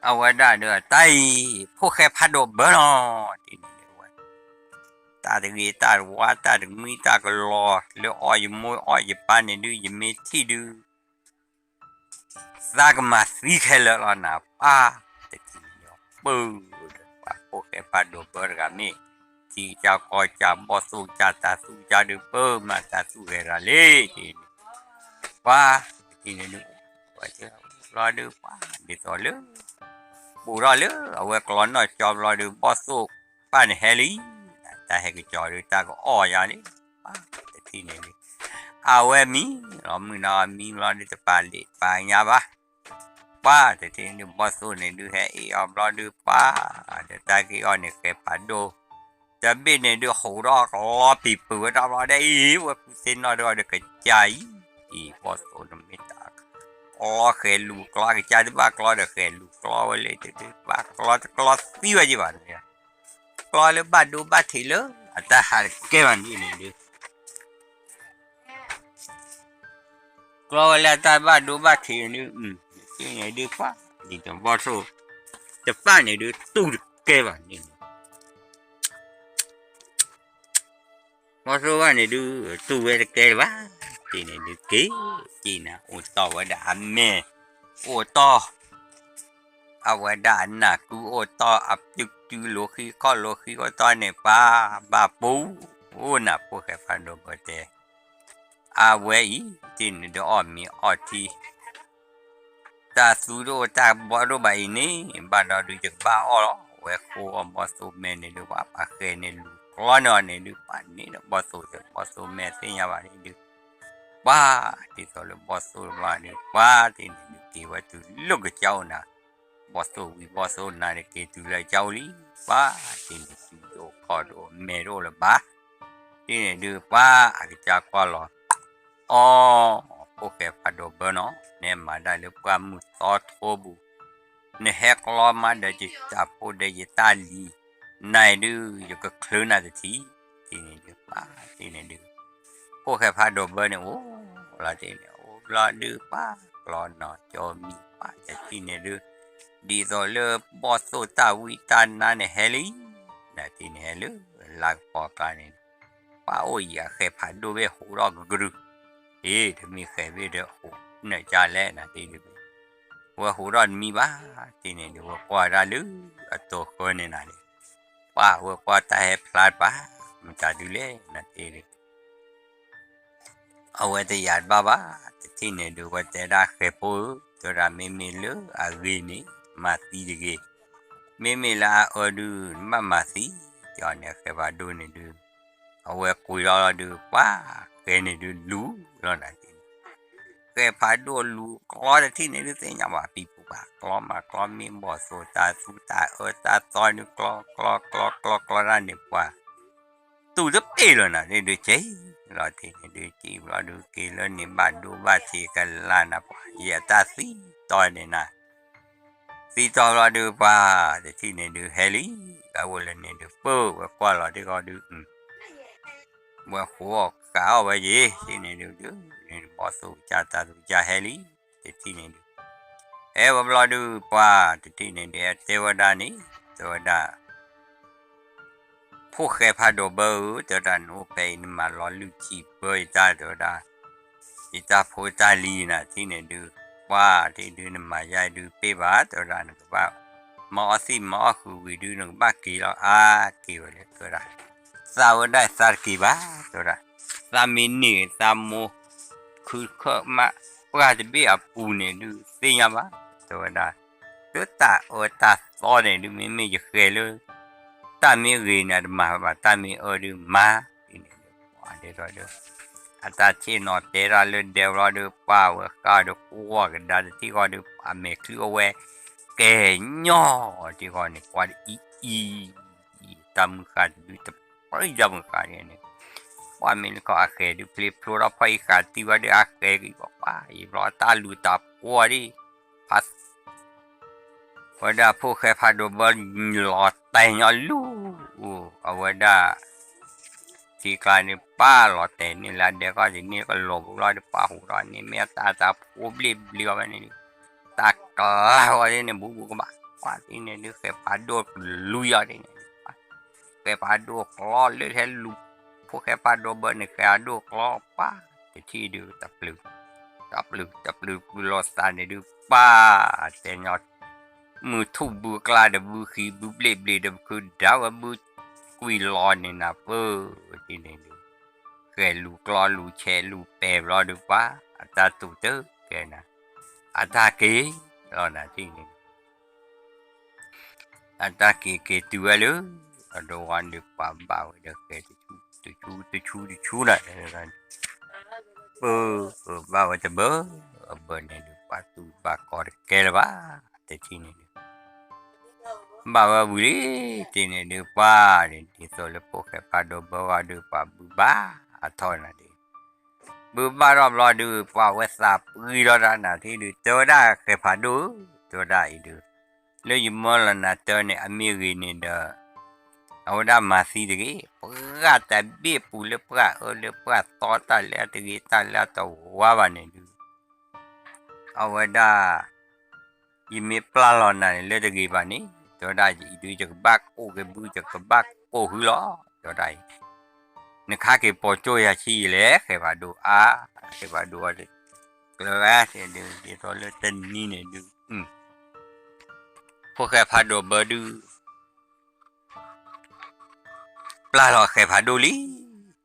အဝဲဒၣ်ဒီး တၢ်အံၤ ဖိၣ်ဃဲဖးဒိၣ်ဘၢလီၤ တထံၣ်န့ၣ်ဒုးဝဲ တၢ်တဂ့ၤတၢ်တဝါ တၢ်တမှံတၢ်ကလီၤ လၢအီၣ်ယမိၢ်အီၣ်ယပၢ်န့ၣ်ဒုး ယမ့ၢ်ထံၣ်ဒုး သးကမၤသံခဲလၢာ်လီၤနၤ ပၢ် တထံၣ်န့ၣ်ဒီး ပၢ်ဒီး ပှၤဖိၣ်ဃဲဖးဒိၣ်ဘၢတဂၤမ့ၢ် ထံကစၢ်ကီၢ်ကစၢ် ဘီၣ်သိၣ်ကစၢ် တၤသူကစၢ်ဒုး ပၢ်မၤတၤသူဂဲၤတဂၤလံ တထံၣ်န့ၣ် ပှၤ တထံၣ်န့ၣ်ဒုး ပှၤကဘျီဒုး ပှၤ ဒ်သိးလၢ ဘူးထီၣ်လၢ အဝဲကျီနီၢ်ကၠီဘျီဒုး ဘီၣ်သိၣ်ပၢ်န့ၣ်ဟဲလံ တၢ်ဟဲကစၢ်ဒုး တၢ်ကအီၣ်ယၤလံ ပှၤ တထံၣ်န့ၣ်ဒုး အဝဲမံလီၤ မုၢ်နၤအီၤမံဘျီဒုး တပာ်လံာ်ပာ်ညါဘၣ်. ပှၤတထံၣ်န့ၣ်ဒုး ဘီၣ်သိၣ်န့ၣ်ဒုး ဟဲအ့ၣ်အီၤဘျီဒုး ပှၤ တတၢ်က့ၤအီၤန့ၣ်ဃဲးဖးဒိၣ် တဘ့ၣ်န့ၣ်ဒုး ဟူးထီၣ်ကျီပံၤပၢၢ်ဝဲဒၣ်ဘျီဒဲး အံၤ ဝဲဖုသ့ၣ်နီၣ်ဒုး အီၤဒီးကစၢ်အံၤ အံၤ ဘီၣ်သိၣ်န့ၣ်မ့ၢ်တၢ် ကျီဃဲးလူၤကျီ ကစၢ်တဘၣ်ကျီဒီးဃဲးလူၤကျီဝဲလၢ တဘၣ်ကျီတကျီသံဝဲယံၤဘၣ်န့ၣ် ကျီလၢဘၣ်ဒိဘၣ်ထံးလၢ အတၢ်ဟးတကဲဘၣ်န့ၣ်န့ၣ်ဒုး ကျီဝဲလၢအတၢ်ဘၣ်ဒိဘၣ်ထံးန့ၣ်ဒုး န့ၣ်ဒုးပှၤ ဒ်သိးဘီၣ်သိၣ် တပၣ်န့ၣ်ဒုး တူၢ်တကဲဘၣ်န့ၣ်န့ၣ် ဘီၣ်သိၣ်ဘၣ်န့ၣ်ဒုး တူၢ်ဝဲတကဲလၢၤဘၣ် တထံၣ်န့ၣ်ဒုး က့ၤက့ၤနၤ အိၣ်တီၢ်ဝဲဒၣ်အမဲာ် အိၣ်တီၢ် အဝဲဒၣ်အနၢ်ကုအိၣ်တီၢ် အပျုးတုၤလိာ်ဃံခီၣ်လိာ်ဃံအိၣ်တီၢ်န့ၣ် ပှၤဘၣ်ပူၤ အိၣ်နၤဖိၣ်ဃဲဖးဒိၣ်ဘၢတဲ အဝဲအံၤ တထံၣ်န့ၣ်ဒုး အီၣ်မ့ၤအီထံ တၢ်သူတအိၣ်တၢ်ဘီတအိၣ်ဘၣ်အံၤန့ၣ် ဘၣ်ဒီးဒုးယကဘၣ်အီၣ်လီၤ ဝဲဃိအီၣ်ဘီၣ်သိၣ်မဲာ်န့ၣ်ဒုး ပှၤပာ်ဃဲးန့ၣ်လူၤကျီန့ၣ်အီၤန့ၣ်ဒုး ပှၤန့ၣ်ဒီးဘီၣ်သိၣ်ဒီး ဘီၣ်သိၣ်မဲာ်သ့ၣ်ညါဘၣ်န့ၣ်ဒုး ပှၤ ဒ်သိးလၢဘီၣ်သိၣ်တဘၣ်န့ၣ် ပှၤတထံၣ်န့ၣ်ဒုး က့ၤဝဲတုၤလၢကစၢ်အိၣ်နၤ ဘီၣ်သိၣ်ဝံၤဘီၣ်သိၣ်နၤန့ၣ် က့ၤတုၤလၢကစၢ်အိၣ်လံ ပှၤတထံၣ်န့ၣ် စုတအိၣ်ခီၣ်တအိၣ်မဲာ်တအိၣ်လၢၤဘၣ် တထံၣ်န့ၣ်ဒုး ပှၤအကစၢ်ကွၢ်လီၤ အီ ဖိၣ်ဃဲဖးဒိၣ်ဘၢနီၤ နဟဲမၤဒၣ်လၢပှၢ်မုၢ်သီထိပူၤ နဟဲကျီမးဒီးယတၢ်ဖိဒီးယတၢ်လံၤ နၤဒုး ယကချုးနၤတထံၣ် တထံၣ်န့ၣ်ဒုး ပှၤတထံၣ်န့ၣ်ဒုး ဖိၣ်ဃဲဖးဒိၣ်ဘၢန့ၣ် အိၣ်လီၤတထံၣ်န့ၣ် အိၣ်ဘျီဒုး ပှၤကျီနီၤ ကၠီမံၤ ပှၤတထံၣ်န့ၣ်ဒုး ဒ်သိးလၢဘီၣ်သိၣ်တၢ်ဝံတၢ်နါန့ၣ်ဟဲလံ နထံၣ်န့ၣ်ဟဲလၢ လါကပီၤကျါန့ၣ် ပှၤအိၣ်အံၤအဃဲးဖးဒိၣ်ဘ့ၣ်ဟူးထီၣ်ကကရု အ့ တမ့ၢ်ဃဲးဘ့ၣ်ဒီးဟူးနၢၤကၢ်လဲၣ် နထံၣ်ဒုး ဝဲဟူးထီၣ်တမံၤဘၣ် တထံၣ်န့ၣ်ဒုး ဝဲကွၢ်ဒၣ်လၢအတိၤဃၢန့ၣ်နၤန့ၣ် ပှၤဝဲကွၢ်တၢ်ဟဲဖျါတပၤ မတၤဒုးလဲၣ် နထံၣ်ဒုး အဝဲတယာ်တဘၣ်ဘၣ် တထံၣ်န့ၣ်ဒုး ဝဲတဲဒၣ်ဃဲးဖိဧၢ တဲဝဲဒၣ်မ့မ့ၢ်လၢအဂ့ၤန့ၣ် မၤသံတဂ့ၤ မ့မ့ၢ်လၢအအၢဒုး နဘၣ်မၤသံ တဲအီၤန့ၣ် အဃဲးဖးဒိၣ်န့ၣ်ဒုး အဝဲကွံာ်လီၤလီၤဒုး ပှၤဃဲးန့ၣ်ဒုးလူၤလီၤနၤ ဃဲးဖးဒိၣ်လူၤကျီတထံၣ်န့ၣ်ဒုး သ့ၣ်ညါဘၣ်ပံၤပူၤဘၣ် ကျီမးကျီမ့ၢ်ဘီၣ်သိၣ်တၢ်သူတၢ်အၢတၢ်သီဒုး ကျီကျီကျီကျီကျီတၢ်န့ၣ် ပှၤ တူၢ်တပ့ၢ်လီၤနၤ ဒုးဒုးက့ၤလီၤတထံၣ်န့ၣ်ဒုး က့ၤဘျီဒုးက့ၤလၢန့ၣ်ဘၣ်ဒိဘၣ်ထံးကလါနၤ ပှၤယဲၢ်တၢ်သံတီၢ်န့ၣ်နၤ သံတီၢ်ဘျီဒုး ပှၤတထံၣ်န့ၣ်ဒုး ဟဲလံ အဝဲလၢန့ၣ်ဒုး ပၢဝဲကွၢ်လီၤတ့ၢ်ဃီဒုး ဝဲဃိအီၣ်ဃးအီၣ်ဝဲယ့ၤ တထံၣ်န့ၣ်ဒုး ဒုး န့ၣ်ဘီၣ်သိၣ်ကစၢ်တၢ်သူကစၢ်ဟဲလံ တထံၣ်န့ၣ်ဒုး ဟဲဝဲဘျီဒုး ပှၤတထံၣ်န့ၣ်ဒုး တဲဝဲဒၣ်န့ၣ် တဲဝဲဒၣ် ဖိၣ်ဃဲဖးဒိၣ်ဘၢဧၢ တဲဝဲဒၣ် နအိၣ်ဖဲအံၤ နမၤလီၤလုၢ်ထံဘၢယတၢ် တဲဝဲဒၣ် ယတၢ်ဖိတၢ်လံၤနၤ တထံၣ်န့ၣ်ဒုး ပှၤတထံၣ်ဒုးနမၤယါဒုးပ့ၢ်ဘၣ် တဲဝဲဒၣ် နကဘၣ် မၤအီၣ်သံၣ်မၤအီၣ်ဃုာ်ဝံၤဒုး နကဘၣ်က့ၤလီၤ အါက့ၤဝဲလဲၣ် တဲဝဲဒၣ် သးဝဲဒၣ်သးတက့ၤဘၣ် တဲဝဲဒၣ် သးမ့ၢ်န့ၢ်သးမိၢ် ခုခၢၣ်မး ပှၢ်တဘ့ၣ်အပူၤန့ၣ်ဒုး သ့ၣ်ညါဘၣ် တဲဝဲဒၣ် လၢတၢ်အၢတၢ်သီန့ၣ်ဒုး မ့မ့ၢ်ယဃဲၤလၢ တၢ်မ့ၢ်ဂ့ၤန့ၣ် တမၤဘၣ် တၢ်မ့ၢ်အၢဒုးမၤ တထံၣ်န့ၣ်ဒုး ပှၤဒဲထီၣ်ဒုး အတၢ်ဆ့ၣ်နီၤတဲတၢ်လၢဒဲဘျီဒုး ပှၢ်ဝဲဃးဒီးကွၢ်ကဒါတထံၣ်ဃီဒုး အမဲာ်ချံအဝဲ ကဲညီတထံၣ်ဃီန့ၣ် ကွၢ်ဒ်အံၤအံၤ တၢ်မုၢ်ဃၢ်တဒု တပြံတၢ်မုၢ်ဃၢ်န့ၣ် ပှၢ်မ့ၢ်လၢခီအဃဲၤဒုး ဖျ့ဖျိထီၣ်ဖီၣ်အံၤဃာ်တံၢ်ဝဲဒုး အဃဲၤက့ၤပှၤ ယံၤဘျီတၢ်လူၤတၢ်ပှီၢ်ဒံး ဖး ဝဲဒၣ်ဖိၣ်ဃဲဖးဒိၣ်ဘၢ လီၤတဲာ်ညီလူၤ အဝဲဒၣ် ထံကျါန့ၣ် ပၢ်လီၤတဲာ်န့ၣ်လၢဒဲကီၢ်ဒ်န့ၣ် ကလီၤပူၤလီၤဒုး ပၢ်ဟူးထီၣ်န့ၣ် မ့ၢ်တၢ်တၢ်ဖိဘျ့ဘျ့အီၤဝဲန့ၣ်ဒုး တၢ်ကျါဃီဒ်န့ၣ် ဘူးဘူးကဘၣ် ပှၤဒ်န့ၣ်ဒုး ဃဲၤဖးဒိၣ်လူၤယီၤဒ်န့ၣ်ဒုး ဃဲၤဖးဒိၣ်ကျီလၢဟဲလူၤ ဖိၣ်ဃဲဖးဒိၣ်ဘၢန့ၣ် ဃဲၤဖးဒိၣ်ကျီ ပၢ် တထံၣ်ဒုး တပျုၤ တပျုၤ တပျုၤကွံာ်လီၤသးန့ၣ်ဒုး ပၢ် တဲညီ မုၢ်ထူၣ်ဘုအကျါဒီး ဘုဃံဘုဘျ့ဘျ့ဒီး ပခုဒၣ်ဝဲဘုကွံာ်လီၤန့ၣ်နၤ ပၢ် တထံၣ်န့ၣ်ဒုး ဃဲၤလူၤကျီလူၤဆဲးလူၤပဲာ်ဘျီဒုး ပၢ် အတၢ်တူၢ်တကဲနၤ အတၢ်က့ၤလီၤနၤ တထံၣ်န့ၣ် အတၢ်က့ၤက့ၤတုၤဝဲလၢ အဒိဝါန့ၣ် ပှၤဘၣ်ဝဲဒီးဃဲၤတဆူ တဆူ တဆူ တဆူနၤ တဲဝဲဒၣ်န့ၣ် ပၢၢ်ဘၣ်ဝဲတဘၢအဘၢန့ၣ်ဒုး ပှၤသူၣ်ဘၣ်ကီတကဲလၢၤဘၣ်, တထံၣ်န့ၣ်ဒုး ဘၣ်ဝဲဝံၤလံ, တထံၣ်န့ၣ်ဒုးပှၤန့ၣ် ဒ်သိးလၢဖိၣ်ဃဲဖးဒိၣ်ဘၢဝဲဒုး ပှၤဘုးဘၣ်အထီၣ်နၤဒုး ဘုးဘၣ်ထီၣ်ဘျီဒုး ပှၤဝဲသးပှံၤထီၣ်တၢ်နၤထံၣ်ဒုး တဲဝဲဒၣ်ဃဲးဖးဒိၣ်ဧၢ, တဲဝဲဒၣ်အံၤဒုး လၢယမၢလီၤနၤတၢ်န့ၣ် အမ့ၢ်ဂ့ၤန့ၣ်ဒီး အဝဲဒၣ်မၤသံတဂ့ၤ, ပှၤတဘ့ၣ်ပူၤလၢပှၤအၢလၢပှၤသီတၢ်လၢအတဂ့ၤတၢ်လၢအတဝါဘၣ်န့ၣ်ဒုး အဝဲဒၣ် ယမ့ၢ်ပျၢ်လီၤနၤန့ၣ်လၢတဂ့ၤဘၣ်န့ၣ် တဲဝဲဒၣ်အံၤဒုး ယကဘၣ်ကိးက့ၤဘု ယကဘၣ်ကိးဟုလီၤ တဲဝဲဒၣ်အံၤ နခါက့ၤပိာ်ကၠိယၤဆံးယံာ်လဲၣ် ဃဲးဖးဒိၣ်အါ, ဃဲးဖးဒိၣ်အီၤ ကျၢၤဝဲဒၣ်ဒုး ဒ်သိးလၢတနံၤန့ၣ်ဒုး ဖိၣ်ဃဲဖးဒိၣ်ဘၢဒုး ပျၢ်လီၤဃဲးဖးဒိၣ်လံ,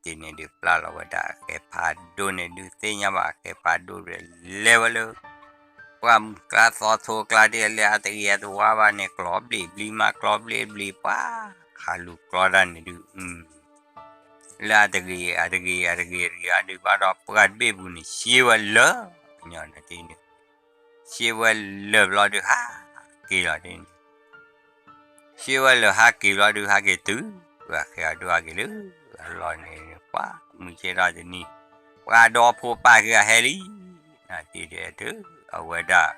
တထံၣ်န့ၣ်ဒုး ပျၢ်လီၤဝဲဒၣ်ဃဲးဖးဒိၣ်န့ၣ်ဒုး သ့ၣ်ညါဘၣ်ဃဲးဖးဒိၣ်ဒုး လဲၤဝဲလၢ ပှၢ်မုၢ်ကျါသီထိကျါ တ့ၢ်လၢအတဂ့ၤအတဝါဘၣ်န့ၣ် ကျီဘျံးဘျံးမး ကျီဘျံးဘျံး ပှၤ ဟးလူၤကျီတၢ်န့ၣ်ဒုး လၢအတဂ့ၤ အတဂ့ၤ အတဂ့ၤ အတဂ့ၤ အဒုးဘၣ်ဒီး ပှၢ်တဘ့ၣ်ပူၤန့ၣ် ရှဲဝဲလၢာ် ပညီန့ၣ်တထံၣ်န့ၣ် ရှဲဝဲလၢာ်ဘျီဒုး ဟးက့ၤလီၤတထံၣ်န့ၣ် ရှဲဝဲလၢာ်ဟးက့ၤဘျီဒုး ဟးက့ၤတုၤ ဃဲးဖးဒိၣ်ဟးက့ၤလၢအလီၢ်န့ၣ် ပှၤမုၢ်ဆ့ၣ်ထီၣ်တနံၤ ပှၤဒီဖိပၢ်က့ၤအဟဲလံ နတထံၣ်ဒုး အဝဲဒၣ်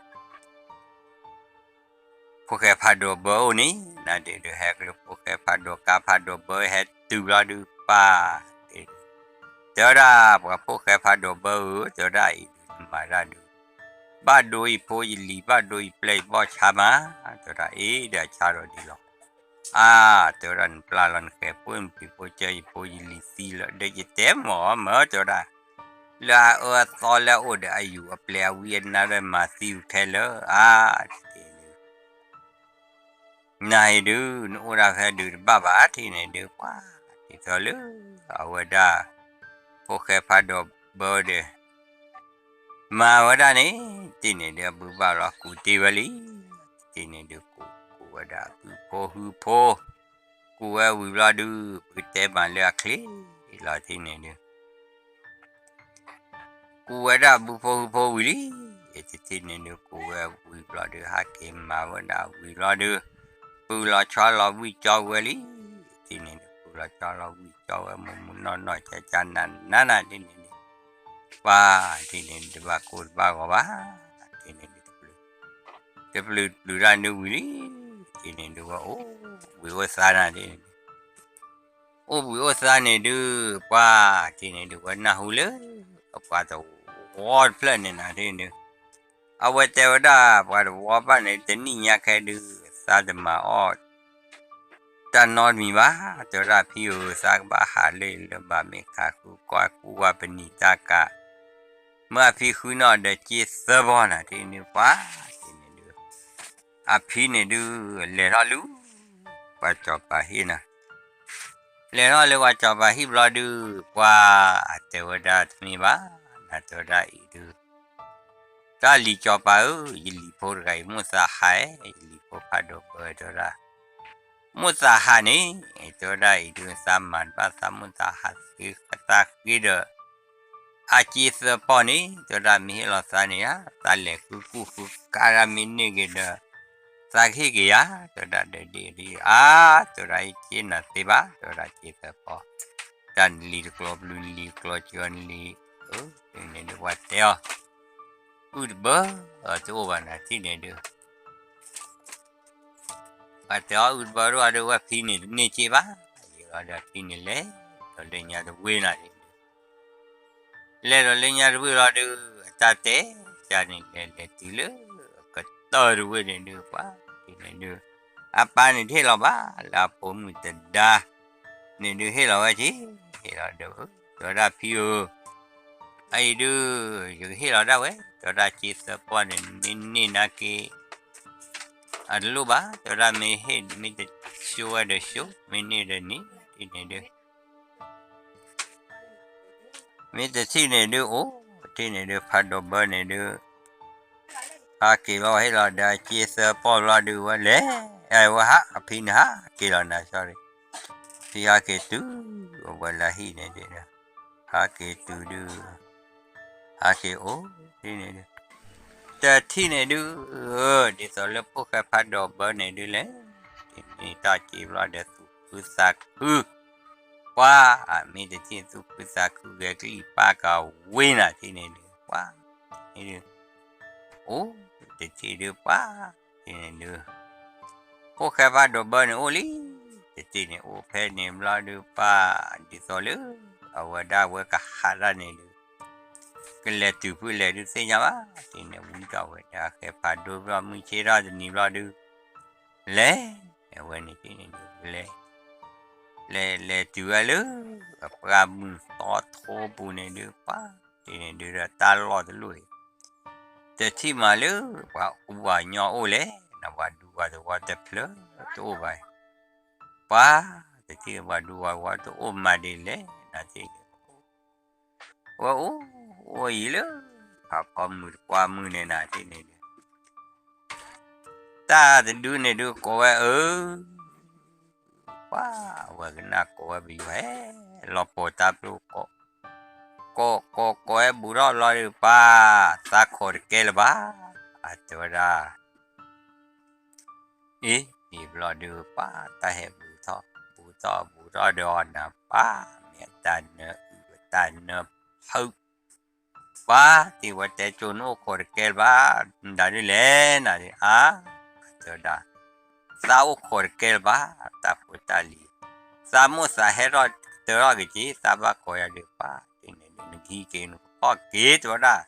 ဖိၣ်ဃဲဖးဒိၣ်ဘၢအိၣ်န့ၣ် နတထံၣ်ဒုး ဟဲက့ၤလၢဖိၣ်ဃဲဖးဒိၣ်ကါ ဖးဒိၣ်ဘၢဟဲတုၤဘျီဒုး ပၢ် တဲဝဲဒၣ် ပှၤဖိၣ်ဃဲဖးဒိၣ်ဘၢဧၢ တဲဝဲဒၣ်အံၤဒုး နမၤတၢ်ဒုး ဘၣ်ဒိယဖိယလံၤ ဘၣ်ဒိယပျဲၢ်ယဘီၣ်ဆါမး တဲဝဲဒၣ် အ့ ဒီးဆါဒီးဒ်လီၤ အါ တဲဝဲဒၣ် နပျၢ်လီၤနဃဲးဖိ နပျံၤဖိကၢယဖိယလံၤသံလၢ ဒီးယတဲမ့ၢ်မ့ၢ် တဲဝဲဒၣ် လၢအအၢအသီလၢအအိၣ်ဒီးအယူၤအပျဲၢ်အဝံအနါဒီးမၤသံဝဲခဲလၢာ် အါ တထံၣ်န့ၣ် နၤအံၤဒုး နအိၣ်ဒၣ်ဖဲဒုးတဘၣ်ဘၣ် တထံၣ်န့ၣ်ဒုး ပှၤ ဒ်သိးလၢ အဝဲဒၣ် ဖိၣ်ဃဲဖးဒိၣ်ဘၢဒီး မၤဝဲဒၣ်န့ၣ် တထံၣ်န့ၣ်ဒုး အဘုးဘၣ်လီၤကူးတ့ၢ်ဝဲလံ တထံၣ်န့ၣ်ဒုး ကူးကူးဝဲဒၣ်ဘုဖိဟုဖိ ကူးဝဲဝံၤဘျီဒုး ပကတဲမးလၢအချ့လီၤ တထံၣ်န့ၣ်ဒုး ကူးဝဲဒၣ်ဘုဖိဟုဖိဝံၤလံ တထံၣ်န့ၣ်ဒုး ကူးဝဲဝံၤဘျီဒုး ဟးက့ၤမၤဝဲဒၣ်ဝံၤဘျီဒုး ပုၢ်လီၤဆီလီၤဝံၣ်ကၠီဝဲလံ တထံၣ်န့ၣ်ဒုး ပုၢ်လီၤဆီလီၤဝံၣ်ကၠီဝဲ မုၢ်မုၢ်နီၢ်နီၢ် ကၠၢ်ကၠၢ်နးနးနး တထံၣ်န့ၣ်ဒုး ပှၤ တထံၣ်န့ၣ်ဒုး တဘၣ်ကိၢ်တဘၣ်ဂီၤဘၣ် တထံၣ်န့ၣ်ဒုး တပျုၤပျုၤတၢ်ဒုးဝံၤလံ တထံၣ်န့ၣ်ဒုး ဝဲအိၣ်ဘှံးအိၣ်သါနၤ တထံၣ်န့ၣ်ဒုး အိၣ်ဘှံးအိၣ်သါန့ၣ်ဒုး ပှၤ တထံၣ်န့ၣ်ဒုး ဝဲနၢ်ဟူလၢ ပှၤတဝီတဖျၢၣ်န့ၣ်နၤ တထံၣ်န့ၣ်ဒုး အဝဲတဲဝဲဒၣ် ပှၤတဝီဘၣ်န့ၣ် တနံၣ်ညါခဲဒုး သးတမၤအီၣ် တၢ်နီတမံၤဘၣ် တဲဝဲဒၣ် ဖံဧၢ သးကဘၣ်ဟးလၢလၢဘၣ် မ့ၢ်ခးဃုကွၢ်ကူဝဲပနံာ်တၢ်ကး မ့ၢ်အဖံဃုန့ၢ်အီၤဒီး က့သၢပီၢ်နၤ တထံၣ်န့ၣ်ဒုး ပှၤ တထံၣ်န့ၣ်ဒုး အဖံန့ၣ်ဒုး လဲၤထီၣ်လၢ ပှၤစီၤပၤဟံၣ်နၤ လဲၤထီၣ်လၢပှၤစီၤပၤဟံၣ်ဘျီဒုး ပှၤ အတဲဝဲဒၣ်တမ့ၢ်ဘၣ် နတဲဝဲဒၣ်အံၤဒုး တၢ်လံၤစီၤပၤဧၢ ယလံၤဖိတဂၤအံၤ မိၣ်သးဟး ယလံၤဖိဖးဒိၣ်ဘၢ တဲဝဲဒၣ် မိၣ်သးဟးန့ၣ် တဲဝဲဒၣ်အံၤဒုး သးမၤတဘၣ် သးမိၣ်သးဟးသးဃ့ဒီး အက့သၢပီၢ်န့ၣ် တဲဝဲဒၣ် မ့ၢ်ဟ့ၣ်လီၤသးန့ၣ်ဧါ သးလဲၤဃုကူၣ်ဃုကါဒၣ် မ့ၢ်န့ၢ်က့ၤဒီး သးကဟ့ၣ်က့ၤယၤ တဲဝဲဒၣ် ဒီးဒ်အံၤ အါ တဲဝဲဒၣ် ယက့နၤသ့ဘၣ် တဲဝဲဒၣ် က့သၢပီၢ် တၢ်နလံၤတကျိၤပျုၤနလံၤကျိၤစၢၤနလံၤ အၢ န့ၣ်ဒုး ပှၤတဲအီၤ အုၣ်တဘၢ တအိၣ်ဘၣ်နၤ တထံၣ်န့ၣ်ဒုး ပှၤတဲအီၤ အုၣ်တဘၢတအိၣ်ဘၣ်ဒီး ဝဲဖံန့ၣ်တန့ၢ်က့ဘၣ် ယံၤလီၤဒီး ဖံန့ၣ်လဲၤဒီးလၢညါတဝ့ၢ်နၤန့ၣ်ဒုး လဲၤဒီးလၢညါတဝ့ၢ်လီၤဒုး အတၢ်တဲ ကန့ၣ်လဲၤလဲၤတုၤလၢ ကတၢၢ်တဝ့ၢ်န့ၣ်ဒုး ပှၤ ဖံန့ၣ်ဒုး အပၢ်န့ၣ်တဟ့ၣ်လီၤဘၣ် လၢအဖိမုၣ်တဒါ န့ၣ်ဒုး ဟ့ၣ်လီၤဝဲက့ ဟ့ၣ်လီၤဒီး တဲဝဲဒၣ် ဖံဧၢ အအံၤဒုး ယကဟ့ၣ်လီၤဒၣ်ဝဲ တဲဝဲဒၣ် က့သၢပီၢ်န့ၣ် မ့ၢ်န့ၢ်နာ်က့ အတလိၣ်ဘၣ် တဲဝဲဒၣ် မ့ၢ်ဟ့ၣ် မ့ၢ်တဆိဝဲဒီးဆိ မ့ၢ်န့ၢ်ဒီးန့ၢ် တထံၣ်န့ၣ်ဒုး မ့ၢ်တထံၣ်န့ၣ်ဒုး အိၣ် တထံၣ်န့ၣ်ဒုး ဖးဒိၣ်ဘၢန့ၣ်ဒုး ဟးက့ၤဘျီ ဟ့ၣ်လီၤဒီး က့သၢပီၢ်ဘျီဒုး ဝဲလဲၤ ဝဲဟး အဖံန့ၣ်ဟးက့ၤလီၤနၤ sorry ဖံဟးက့ၤတုၤ အဝဲလၢဟံၣ်န့ၣ်ဒုး ဟးက့ၤတုၤဒုး အက့ၤအိၣ်ဒ်န့ၣ်ဒုး, တထံၣ်န့ၣ်ဒုး, ဒ်သိးလၢဖိၣ်ဃဲဖးဒိၣ်ဘၢန့ၣ်ဒုးလဲၣ်, တန့ၢ်တၢ်က့ၤဘျီဒီးသူၣ်ခုသးခု, ပှၤမ့ၢ်တထံၣ်သူၣ်ခုသးခုဂဲၤကလံၣ်ပၢ်ကဝ့ၤနၤထံၣ်န့ၣ်ဒုး, ပှၤန့ၣ်ဒုး, အိၣ်တထံၣ်ဒုးပှၤ, ထံၣ်န့ၣ်ဒုး ဖိၣ်ဃဲဖးဒိၣ်ဘၢန့ၣ်အိၣ်လံ, တထံၣ်န့ၣ်အိၣ်ဖဲန့ၣ်ဘျီဒုးပှၤ, ဒ်သိးလၢ အဝဲဒၣ်ဝဲကဟးတၢ်န့ၣ်ဒုး, ကလဲၤတုၤဖုလဲၤဒုးသ့ၣ်ညါဘၣ်, ထံၣ်န့ၣ်ဝံထီၣ်ဝဲဒၣ်ဃဲဖးဒိၣ်ဘျီမုၢ်ဆ့ၣ်ထီၣ်တနံၤဘျီဒုး, လဲၤ, အဝဲန့ၣ်ထံၣ်န့ၣ်ဒုးလဲၤ, လဲၤလဲၤတုၤဝဲလၢ အပှၢ်မုၢ်သီထိပူၤန့ၣ်ဒုးပှၤ, ထံၣ်န့ၣ်ဒုးဒီးတၢ်လီၢ်တလိၣ်အံၤ တထံၣ်မးလၢ ပှၤကူပှၤကညီအိၣ်လဲၣ်, နပှၤဒူပှၤသဝီတဖျၢၣ်တအိၣ်ဘၣ်, ပှၤတထံၣ်ပှၤဒူပှၤသဝီတအိၣ်မးဒ်လဲၣ်, နထံၣ်န့ၣ် ဝဲအိၣ်အိၣ်အံၤလၢ ဖးဖီမုၢ်တကွၢ်မုၢ်န့ၣ်နထံၣ်န့ၣ်ဒုး တၢ်တဒုန့ၣ်ဒုးကိးဝဲအၢ ပှၤအဝဲကနၣ်ကိးဝဲပယီၤဟဲ လီၤပိာ်တၢ်ပျိၢ်ကိး, ကိးကိးကိးဝဲဘူးထီၣ်လီၤဒုးပှၤ, သးခိးတကဲလၢၤဘၣ်, အတဲဝဲဒၣ်, အ့ ဒ်ဘျီဒုးပှၤတၢ်ဟဲဘူးထီၣ်, ဘူးထီၣ်ဘူးထီၣ်ဒီးအီၤနၤပှၤ, မ့ၢ်တၢ်နၢအုၣ်တၢ်နၢဖုး ပှၤတ့ၢ်ဝဲတဲကၠိနအိၣ်ခိးတကဲလၢၤဘၣ်, မတၤဒ်လဲၣ်နၤဒ်အါ, တဲဝဲဒၣ်, သးအိၣ်ခိးတကဲလၢၤဘၣ်, တၢ်ဖိတၢ်လံၤ, သးမိၣ်သးဟဲထီၣ်တၢထီၣ်က့ၤက့ၤ, သးဘၣ်ကိးယၤဒုးပှၤ, နကဟံးက့ၤနကဖီၣ်က့ၤတဲဝဲဒၣ်,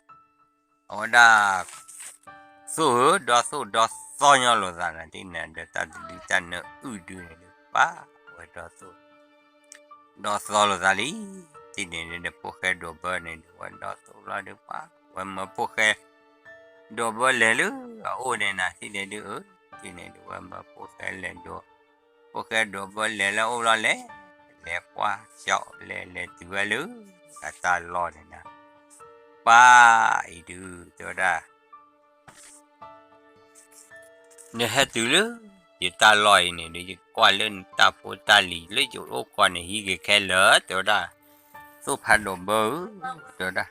အဝဲဒၣ် သိၣ်ဧၢ, ဒီသိၣ်ဒီသီညီလိာ်သးနၤဒ်န့ၣ်ဒီး တၢ်တဒုတၢ်နၢအုၣ်ဒုန့ၣ်ဒုးပှၤ, အဝဲဒီသိၣ် ဒီသီလိာ်သးလံ, တထံၣ်န့ၣ်ဒုး ဖိၣ်ဃဲဒိးဘၢန့ၣ်ဒုး ဝဲဒီသိၣ်လီၤဒုးပှၤ, ဝဲမၢဖိၣ်ဃဲဒိးဘၢလဲၤလၢအအိၣ်န့ၣ်နၤ တထံၣ်န့ၣ်ဒုးအၢ, တထံၣ်န့ၣ်ဒုး ဝဲမၢဖိၣ်ဃဲလဲၤဒိး, ဖိၣ်ဃဲဒိးဘၢလဲၤလၢအအိၣ်လီၤလဲၤ, လဲၤကွၢ်ကၠီလဲၤလဲၤတုၤဝဲလၢ အတၢ်လီၢ်န့ၣ်နၤ, ပှၤအံၤဒုး တဲဝဲဒၣ် နဟဲတုၤလၢ ယတၢ်လီၢ်အံၤန့ၣ်ဒီး ယကွၢ်လၢနတၢ်ဖိတၢ်လံၤလၢယအိၣ်ခိးန့ၣ် ဟံးက့ၤခဲလၢာ် တဲဝဲဒၣ်, သိၣ်ဖးဒိၣ်ဘၢဧၢ, တဲဝဲဒၣ်,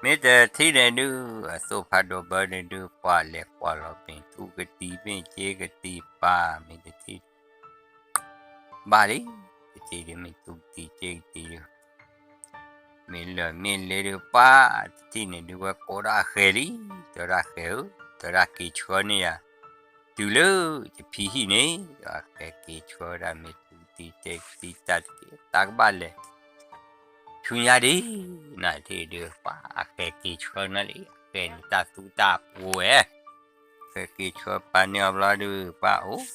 မ့ၢ်တထံၣ်န့ၣ်ဒုး အသိၣ်ဖးဒိၣ်ဘၢန့ၣ်ဒုး ပှၤလဲၤကွၢ်လီၤ မ့ၢ်ထူကတံၤ မ့ၢ်စ့ကတံၤပၤ မ့ၢ်တထံၣ် ဘၣ်လံ, တထံၣ်ဒုး မ့ၢ်ထူကတံၤစ့ကတံၤဒုး မ့ၢ်လၢာ်မ့ၢ်လ့ဒုး ပှၤတထံၣ်န့ၣ်ဒုး ဝဲကိးဒၣ်အဃဲၤလံ, တဲဝဲဒၣ်ဃဲၤဧၢ, တဲဝဲဒၣ်က့ၤဆှၢန့ၢ်ယၤ တုၤလၢယဖံဟံၣ်န့ၣ်, အဃဲၤက့ၤဆှၢဝဲဒၣ် မ့ၢ်ထူကတံၤစ့ကတံၤ တၢ်တက့ၢ် တၢ်ကဘၣ်လဲၤ ဆူညါဒံး, နထံၣ်ဒုး ပှၤအဃဲၤက့ၤဆှၢန့ၢ်လံ, အဃဲၤန့ၣ်တၢ်သူတၢ်ပှိၤဝဲ, ဃဲၤက့ၤဆှၢပာ်န့ၢ်အီၤဘျီဒုး ပှၤအိၣ်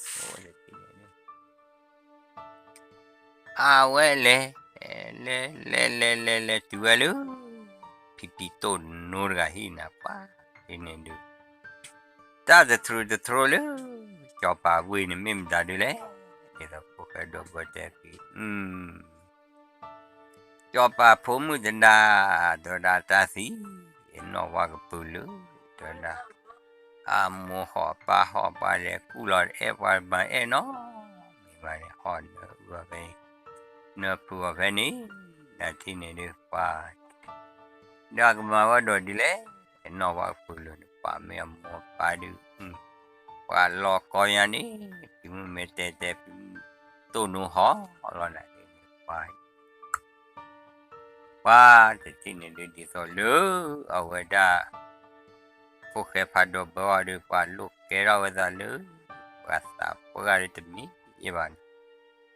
အဝဲလဲၤ, လဲၤလဲၤလဲၤလဲၤလဲၤတုၤဝဲလၢ ဖံဖံတိၢ်နိတဂၤဟံၣ်နၤ ပှၤဒ်န့ၣ်ဒုး တၢ်တထြူးတထြူးလၢ စီၤပၤဝ့ၢ်န့ၣ်မ့ၢ်မတၤဒုးလဲၣ်, ဒ်သိးဖိၣ်ဃဲဒိးဘၢတဲဖံ, စီၤပၤဖိမုၣ်တဒါ, တဲဝဲဒၣ်တၢ်သံ, အနီၢ်ဝါကပုာ်လုး, တဲဝဲဒၣ်, အမိၢ်ဟီၣ်ပၢ်ဟီၣ်ပှၤလဲၤကူၣ်လီၤအဲၣ်ပှၤမၤအဲၣ်နီၤ, မ့ၢ်ဘၣ်န့ၣ် ဟီၣ်နၢအုၣ်အီၤဖဲ, နၢဖုးအီၤဖဲန့ၣ်, နထံၣ်န့ၣ်ဒုးပှၤ ဒီးအကမၤဝဲဒီးဒ်လဲၣ်, အနီၢ်ဝါကပုာ်လုးန့ၣ် ပှၤမ့ၢ်အမိၢ်ပၢ်ဒုး, ပှၤလီၤကီညါန့ၣ်, ဖံမုၣ်မ့ၢ်တဲတဲဖံမုၣ်တိၢ်နိဟီၣ်လီၤနၤန့ၣ်, ပှၤ ပှၤတထံၣ်န့ၣ်ဒုး ဒ်သိးလၢ အဝဲဒၣ် ဖိၣ်ဃဲဖးဒိၣ်ဘၢအီၤဒီး ပှၤလိၣ်ကဲထီၣ်ဝဲသးလၢ ပှၤသးပှၢ်ဒ်တမံၤဘၣ်န့ၣ်,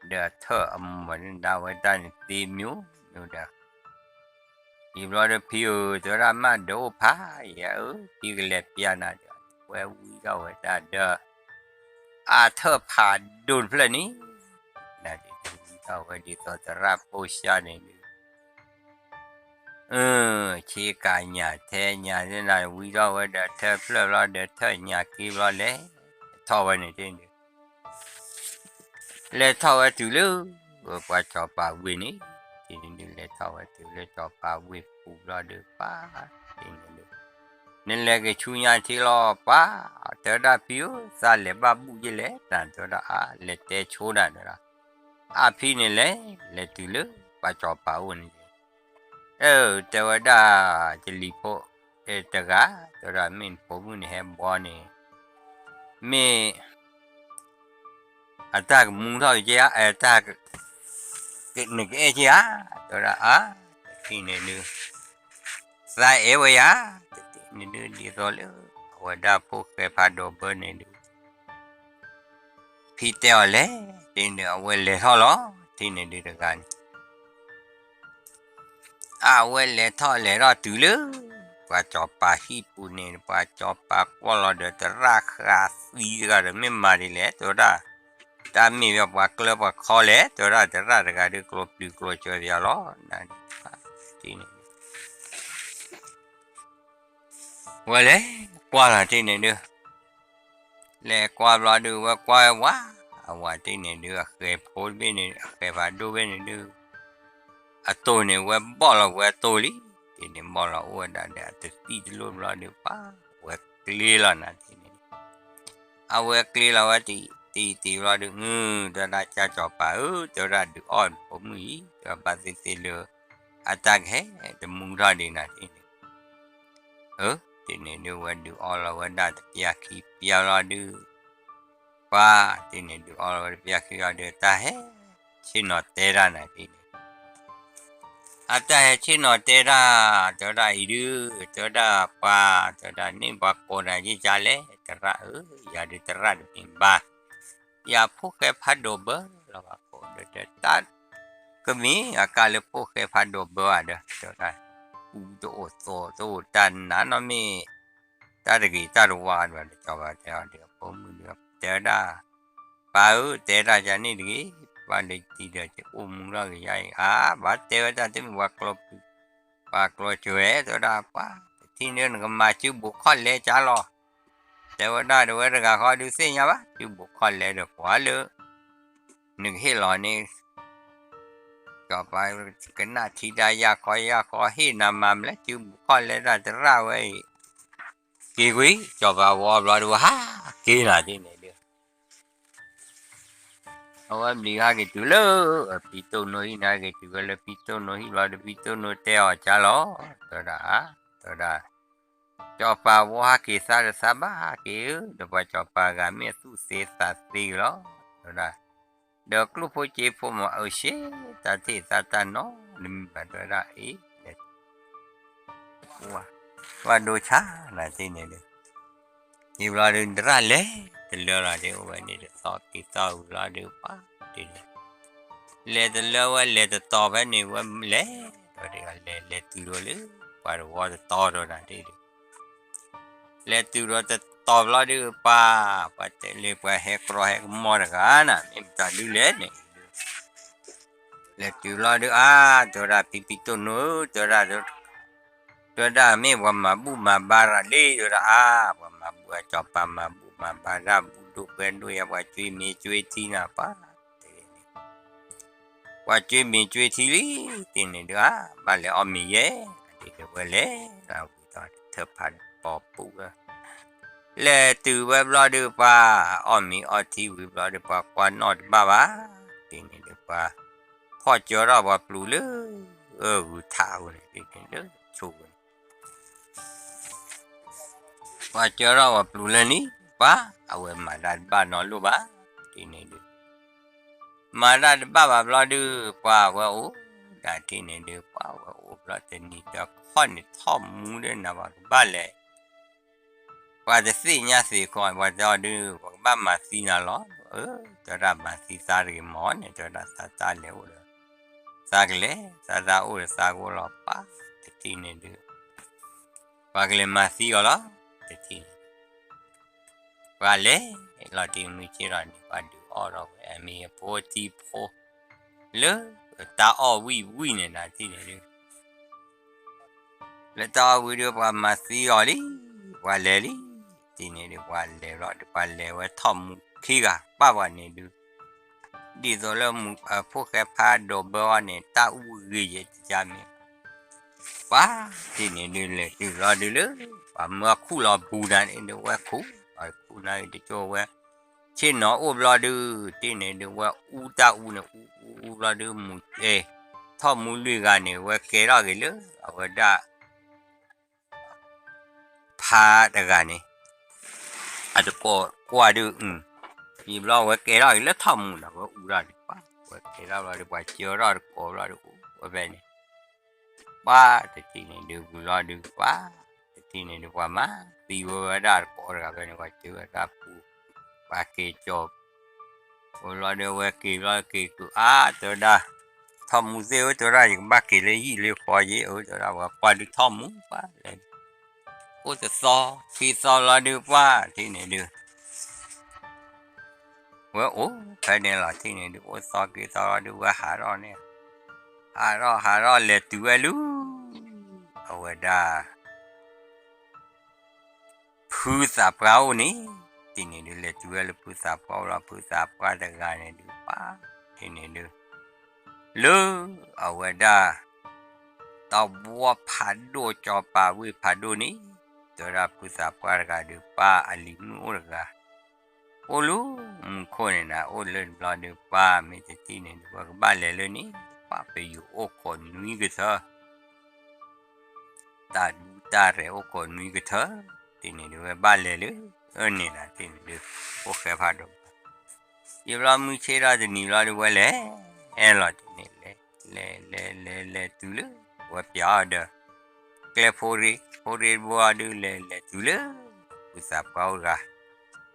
ဒီးအထၢၣ်အမိၢ်န့ၣ်ဒၣ်ဝဲဒၣ်န့ၣ်သ့မံၤမံၤဒီး ယံာ်ဘျီဒီးဖံဧၢ, တဲဝဲဒၣ်မ့ၢ်ဒၢးအိၣ်ဖးယၤဧၢ, ဖံကလဲၤပျၢ်နၤဒီး ဝဲဝံထီၣ်ဝဲဒၣ်ဒီး အထၢၣ်ဖးဒိၣ်တဖျၢၣ်န့ၣ်, နဒုးဝံထီၣ်ဝဲဒ်သိးသရၣ်ဖိၣ်ဆၣ်န့ၣ်ဒုး ဆ့ကၤညၣ်ထဲညၣ်န့ၣ် ဝံထီၣ်ဝဲဒီးထၢၣ်ဖျၢၣ်ဘျီဒီးထၢၣ်ညၣ်က့ဘျီလဲၤထီၣ်ဝဲန့ၣ်တ့ၢ်န့ၣ် လဲၤထီၣ်ဝဲတုၤလၢ ပှၤစီၤပၤဝ့ၢ်န့ၣ်, တ့ၢ်န့ၣ်ဒုး လဲၤထီၣ်ဝဲတုၤလၢစီၤပၤဝ့ၢ်ပူၤဘျီဒီးပှၤ, တ့ၢ်န့ၣ်ဒုး နလဲၤက့ၤဆူညါထံလီၤပှၤ, တဲဝဲဒၣ်ဖံဧၢ, သးလဲၤဘၣ်ဘူၣ်ယဲလဲၣ်နၤ တဲဝဲဒၣ်အါ, လဲၤတဲဆိနၤတဲဝဲဒၣ်, အါဖံန့ၣ်လဲၤ, လဲၤတုၤလၢပှၤစီၤပၤအိၣ်န့ၣ် တဲဝဲဒၣ် ကလံၤဖိတဂၤ, တဲဝဲဒၣ် မ့ၢ်နဖိမုၣ်န့ၣ်ဟဲဘီန့ၣ် မ့ၢ် အတၢ်ကမူထီၣ်က့ၤဧါ, တၢ် နကအဲၣ်က့ၤဧါ, တဲဝဲဒၣ် အါ, တထံၣ်န့ၣ်ဒုး သးအဲၣ်ဝဲယၤ, တထံၣ်န့ၣ်ဒုး ဒ်သိးလၢ အဝဲဒၣ်ဖိၣ်ဃဲဖးဒိၣ်ဘၢန့ၣ်ဒုး ဖံတဲအီၤလဲၣ်, တထံၣ်န့ၣ် အဝဲလဲၤထီၣ်လီၤ, တထံၣ်န့ၣ်ဒုးတဂၤန့ၣ် အဝဲလဲၤထီၣ်လဲၤထီၣ်တုၤလၢ ပှၤစီၤပၤဟံၣ်ပူၤန့ၣ် ပှၤစီၤပၤကွၢ်လီၤဒီးသရၣ်ဃးသံတဂၤဒီး မ့ၢ်မၤဒ်လဲၣ် တဲဝဲဒၣ်, တၢ်မ့ၢ်ဝဲပှၤကျၢပှၤခီလဲၣ် တဲဝဲဒၣ် သရၣ်တဂၤဒုးကျိပျုၤကျိစၢၤပယီၤလီၤ, နၤဒ်န့ၣ် ဝဲလဲၤကွၢ်လီၤတထံၣ်န့ၣ်ဒုး လဲၤကွၢ်ဘျီဒုး ဝဲကွၢ်ဝဲဝါ, အဝဲတထံၣ်န့ၣ်ဒုး အဃဲၤဖိတဘ့ၣ်န့ၣ် အဃဲၤဖးဒိၣ်ဘ့ၣ်န့ၣ်ဒုး အတိၢ်န့ၣ် ဝဲဘီၣ်လီၤဝဲအတိၢ်လံ, တထံၣ်န့ၣ်ဘီၣ်လီၤအိၣ်ဝဲဒၣ်ဒီး အတသံၣ်တလိၣ်ဘျီဒုး ပှၤဝဲကျ့လီၤနၤတထံၣ်န့ၣ် အဝဲကျ့လီၤဝဲတံၤတံၤဘျီဒုး တဲဝဲဒၣ် ကၢ်စီၤပၤဧၢ, တဲဝဲဒၣ် ဒုးအီၣ်ဖိမုၣ်အံၤ တဲဝဲဘၣ်သ့ၣ်သ့ၣ်လၢ အတၢ်ကဟဲတမူထီၣ်ဒံးနၤတထံၣ်န့ၣ် အၢ တထံၣ်န့ၣ်ဒုးဝဲဒုးအီလီၤဝဲဒၣ်တပျၢ်ခံပျၢ်လီၤဒုး ပှၤတထံၣ်န့ၣ်ဒုးအီလီၤဝဲတပျၢ်ခံလီၤဒုး တၢ်ဟဲဆ့ၣ်နီၤတဲတၢ်နၤတထံၣ်န့ၣ် အတၢ်ဟဲဆ့ၣ်နီၤတဲတၢ် တဲဝဲဒၣ်အံၤဒုး တဲဝဲဒၣ်ပှၤ တဲဝဲဒၣ်န့ၣ်ပှၤကိးနၤယ့ၢ်ကလဲၣ် သရၣ်ဧၢ, ယၤဒုးသရၣ်တမ့ၢ်ဘၣ်, ယၤဖိၣ်ဃဲဖးဒိၣ်ဘၢလီၤဘၣ်ကိးဒီး တၢ်ကမ့ၢ်အကါလၢဖိၣ်ဃဲဖးဒိၣ်ဘၢဧါဒီး တဲဝဲဒၣ် အူတအိၣ်သီတအိၣ် တၢ်နးနီၢ်မ့ၢ် တၢ်တဂ့ၤတၢ်တဝါဒီး စီၤပၤတဲအီၤဒီး အဖိမုၣ်ဒီး တဲဝဲဒၣ် ပၢ်ဧၢ တဲတၢ်ယၤန့ၣ်တဂ့ၤ, ပှၤလၢတံၤဒီး ယအိၣ်မူထီၣ်က့ၤယၤအံၤ အါ ဘၣ်တဲဝဲတၢ်တမ့ၢ်ပှၤကျိ ပှၤကျိစၢၤဝဲ တဲဝဲဒၣ် ပှၤ တထံၣ်န့ၣ် နကမၤစုဘိးခီၣ်လဲကၢ်လီၤ, တဲဝဲဒၣ်ဒီး ဝဲတဂၤဃီဒုးသ့ၣ်ညါဘၣ် စုဘိးခီၣ်လဲဒီး ပှၤလၢ နကဟ့ၣ်လီၤန့ၣ် စီၤပၤကနၣ်ထံတၢ်ယၢ်ခီယၢ်ခီ ဟ့ၣ်နၤမၤမလဲၣ် စုဘိးခီၣ်လဲတၢ်သရၣ်ဝဲအံၤ က့ၤကွံာ် စီၤပၤဝီဘျီဒုး ဟးက့ၤနၤတထံၣ်န့ၣ်ဒုး အဝဲဘျံးဟဲက့ၤတုၤလၢ ဖံတိၢ်နိဟံၣ်န့ၣ် ဟဲက့ၤတုၤဝဲလၢဖံတိၢ်နိဟံၣ်ဘျီဒုး ဖံတိၢ်နိတဲအီၤကၢ်လီၤ, တဲဝဲဒၣ် တဲဝဲဒၣ် စီၤပၤဝီဟဲက့ၤသးဒီးသးဘၣ်က့ၤဧၢ, ဒီးပှၤစီၤပၤဂၤမ့ၢ်သူၣ်သ့သးသ့က့ၤလီၤ, တဲဝဲဒၣ် ဒီးကျိၣ်ဖိစ့ဖိမ့ၢ်အၢၣ်ရှ့ တၢ်ထံၣ်သးတၢ်နီတမံၤဘၣ် တဲဝဲဒၣ်အံၤ ပှၤဒိဆါနၤတထံၣ်န့ၣ်ဒုး အံၤဘျီဒုး သရၣ်လဲၤတလၢလီၤဒုး အိၣ်ဝဲန့ၣ်တသီခံသီဝံၤလီၤဒုး ပှၤတထံၣ်န့ၣ် လဲၤတလၢဝဲ လဲၤတတီၤဖဲန့ၣ်ဝဲလဲၤ ဒီးလဲၤလဲၤတုၤဒီးလၢ ပှၤတဝီတတီၤဒီးနၤတထံၣ်ဒုး လဲၤတုၤဒီးတတီၤဘျီဒုး ပှၤ ပှၤတဲလၢပှၤဟဲကြီဟဲကမီၤတဂၤနၤ မ့ၢ်မတၤဒုလဲၣ်န့ၣ် လဲၤတုၤဘျီဒုး အါ တဲဝဲဒၣ် ဖံဖံတိၢ်နိဧၢ တဲဝဲဒၣ် တဲဝဲဒၣ်မ့ၢ်ပှၤမၤဘူၣ်မၤဘါတၢ်လံ တဲဝဲဒၣ် အါ ပှၤမၤဘူၣ်အစီၤပၤမၤဘူၣ်မၤဘါတၢ် ဘူၣ်ဒိၣ်ဘှဲဒိၣ်ယါ ပှၤကွ့မ့ၤကွ့ထံနၤ ပှၤတဲန့ၣ် ပှၤကွ့မ့ၤကွ့ထံလံ တထံၣ်န့ၣ်ဒုး အါ ဘၣ်လဲၤအီၣ်မ့ၤယဲၢ် ဒ်ဝဲလဲၤ ဝံၤဒီးထၢဖးပိာ်ပူၤဝဲ လဲၤတုၤဝဲဘျီဒုး ပှၤအီၣ်မ့ၤအီထံဝံၤဘျီဒုး ပှၤကွၢ်နီၣ်တဘၣ်ဘၣ် တထံၣ်န့ၣ်ဒုး ပှၤဖီၣ်ကၢထီၣ်ပှၤပျုၤလၢ ဂုၤထးပူၤန့ၣ် တထံၣ်န့ၣ်လၢဆိပူၤန့ၣ် ပှၤကၢထီၣ်ပှၤပျုၤလၢနံၤ ပှၤအဝဲမၤတၢ်တဘၣ်နီတလိၣ်ဘၣ် တထံၣ်န့ၣ်ဒုး မၤတၢ်တဘၣ်ဘၣ်ဘျီဒုး ပှၤဝဲအိၣ် တထံၣ်န့ၣ်ဒုး ပှၤဝဲအိၣ်ဘျီတနံၤတခီန့ၣ် ထီၣ်မူဒၣ်နၤ ပှၤကဘၣ်လဲၤ ပှၤတသ့ၣ်ညါသ့ၣ်ခီ ပှၤတဲအီၤဒုး ပှၤကဘၣ်မၤသံနၤလီၤ အၢ တဲဝဲဒၣ်မၤသံသးတဂ့ၤမီၢ်န့ၣ် တဲဝဲဒၣ်သးတၢ်လဲၤအိၣ်ဒီး သးကလဲၤ သးတၢ်အိၣ်ဒီးသးကအိၣ်လီၤ ပှၤတထံၣ်န့ၣ်ဒုး ပှၤကလဲၤမၤသံအီၤလီၤ တထံၣ်န့ၣ် ပှၤလဲၤလီၤတံၢ်မုၢ်ဆ့ၣ်ထီၣ်န့ၣ် ပှၤဒုးအီၣ်ထီၣ်ဝဲ အမ့ၢ်အဖိထံဖိ လၢတၢ်အီၣ်ဝံၣ်ဝံၣ်န့ၣ် တထံၣ်န့ၣ်ဒုး လၢတၢ်အီၣ်ဝံၣ်ဒုး ပှၤမၤသံအီၤလံ ပှၤလဲၤလံ တထံၣ်န့ၣ်ဒုး ပှၤလဲၤဘျီဒုး ပှၤလဲၤဝဲထီၣ်မူခံဂၤ ပၢ်ပှၤန့ၣ်ဒုး ဒ်သိးလၢမူ အဖိၣ်ဃဲဖးဒိၣ်ဘၢအီၤန့ၣ် တၢ်အူဂ့ၤယဲၢ်တကါမ့ၢ် ပှၤတထံၣ်န့ၣ်ဒုး လဲၤတုၤဘျီဒုးလၢ ပှၤမၢခူၣ်လီၤပူၤနၤန့ၣ်ဒုး ဝဲခူၣ် ပှၤခူၣ်နၤဂ့ၤတကၠိဝဲ ဆ့ၣ်နီၤအိၣ်ဘျီဒုး တထံၣ်န့ၣ်ဒုး ဝဲအူတၢ်အူန့ၣ် အူအူအူဘျီဒုး မူၤအဲၣ် ထီၣ်မူလွံၢ်ဂၤန့ၣ် ဝဲကဲထီၣ်က့ၤလၢအဝဲဒၣ် ဖါတဂၤန့ၣ် အတကိးကွၢ်ဒုး, ယံာ်ဘျီဝဲကဲထီၣ်က့ၤလၢထီၣ်မူဒီး ဝဲအူထီၣ်ဒုးပှၢ်, ဝဲကဲထီၣ်ဘျီဒုး ပှၤစၢထီၣ်တကိးဘျီဒုး အိၣ်ဝဲဖဲန့ၣ် ပှၢ်တထံၣ်န့ၣ်ဒုး ဝံၤလီၤဒုးပှၢ်, တထံၣ်န့ၣ်ဒုး ပှၤမၤသံဝဲဝဲဒၣ်တကိးတဂၤဖဲန့ၣ် ပှၤစၢဝဲဒၣ်ပူၤ, ပှၤက့ၤကၠီၤ အိၣ်လီၤဒီး ဝဲက့ၤဘျီက့ၤကုၤအါ တဲဝဲဒၣ်, ထီၣ်မူသ့ၣ်ဧၢ တဲဝဲဒၣ် ယကဘၣ်က့ၤလၢယံာ်လၢဃီယ့ၣ်ဧၢ တဲဝဲဒၣ် ဝဲကွၢ်ဒုးထီၣ်မူပှၢ်လဲၣ်, အိၣ်တသီ ခံသီလီၤဒုးပှၢ် တထံၣ်န့ၣ်ဒုး ဝဲအိၣ်ဖဲန့ၣ်လီၤ တထံၣ်န့ၣ်ဒုး အိၣ်သီက့ၤသီလီၤဒုး ဝဲဟးထီၣ်န့ၣ်, ဟးထီၣ်ဟးထီၣ်လဲၤတုၤဝဲလၢ အဝဲဒၣ် ဖုသးပှၢ်အိၣ်န့ၣ်, တထံၣ်န့ၣ်ဒုး လဲၤတုၤဝဲလၢဖုသးပှၢ်အိၣ်လီၤ ဖုသးပှၢ်တဂၤန့ၣ်ဒုးပှၢ်, တထံၣ်န့ၣ်ဒုး လၢအဝဲဒၣ် တၢ်ဘှီဖးဒိၣ် ကၠီၤပၤဝ့ၢ်ဖးဒိၣ်န့ၣ်, တဲဝဲဒၣ်ဖုသးပှၢ်တဂၤဒုးပှၢ် အလံၤမုၣ်အိၣ်တဂၤ, အိၣ်လၢမူခိၣ်န့ၣ်နၤ အိၣ်လၢတဘျီဒုးပှၢ် မ့ၢ်တထံၣ်န့ၣ်ဒုး ဝဲကဘၣ်လဲၤလၢန့ၣ်, ပှၢ်ပယူၤအိၣ်ခိးနွံကထၢ တၢ်ဒူတၢ်ရဲၣ်အိၣ်ခိးနွံကထၢ, တထံၣ်န့ၣ်ဒုး ဝဲဘၣ်လဲၤလၢန့ၣ်နၤ တထံၣ်န့ၣ်ဒုး အိၣ်ဃဲဖးဒိၣ်ဘၣ်, ယံာ်ဘျီမုၢ်ဆ့ၣ်ထီၣ်တနံၤဘျီဒုး ဝဲလဲၤလီၤတထံၣ်န့ၣ် လဲၤ လဲၤလဲၤလဲၤလဲၤတုၤလၢ ဝဲပျးအီၤဒီး ကျဲဖိရ့ ဖိရ့တဘိဒုး လဲၤလဲၤတုၤလၢ ဖုသးပှၢ်အိၣ်တဂၤ,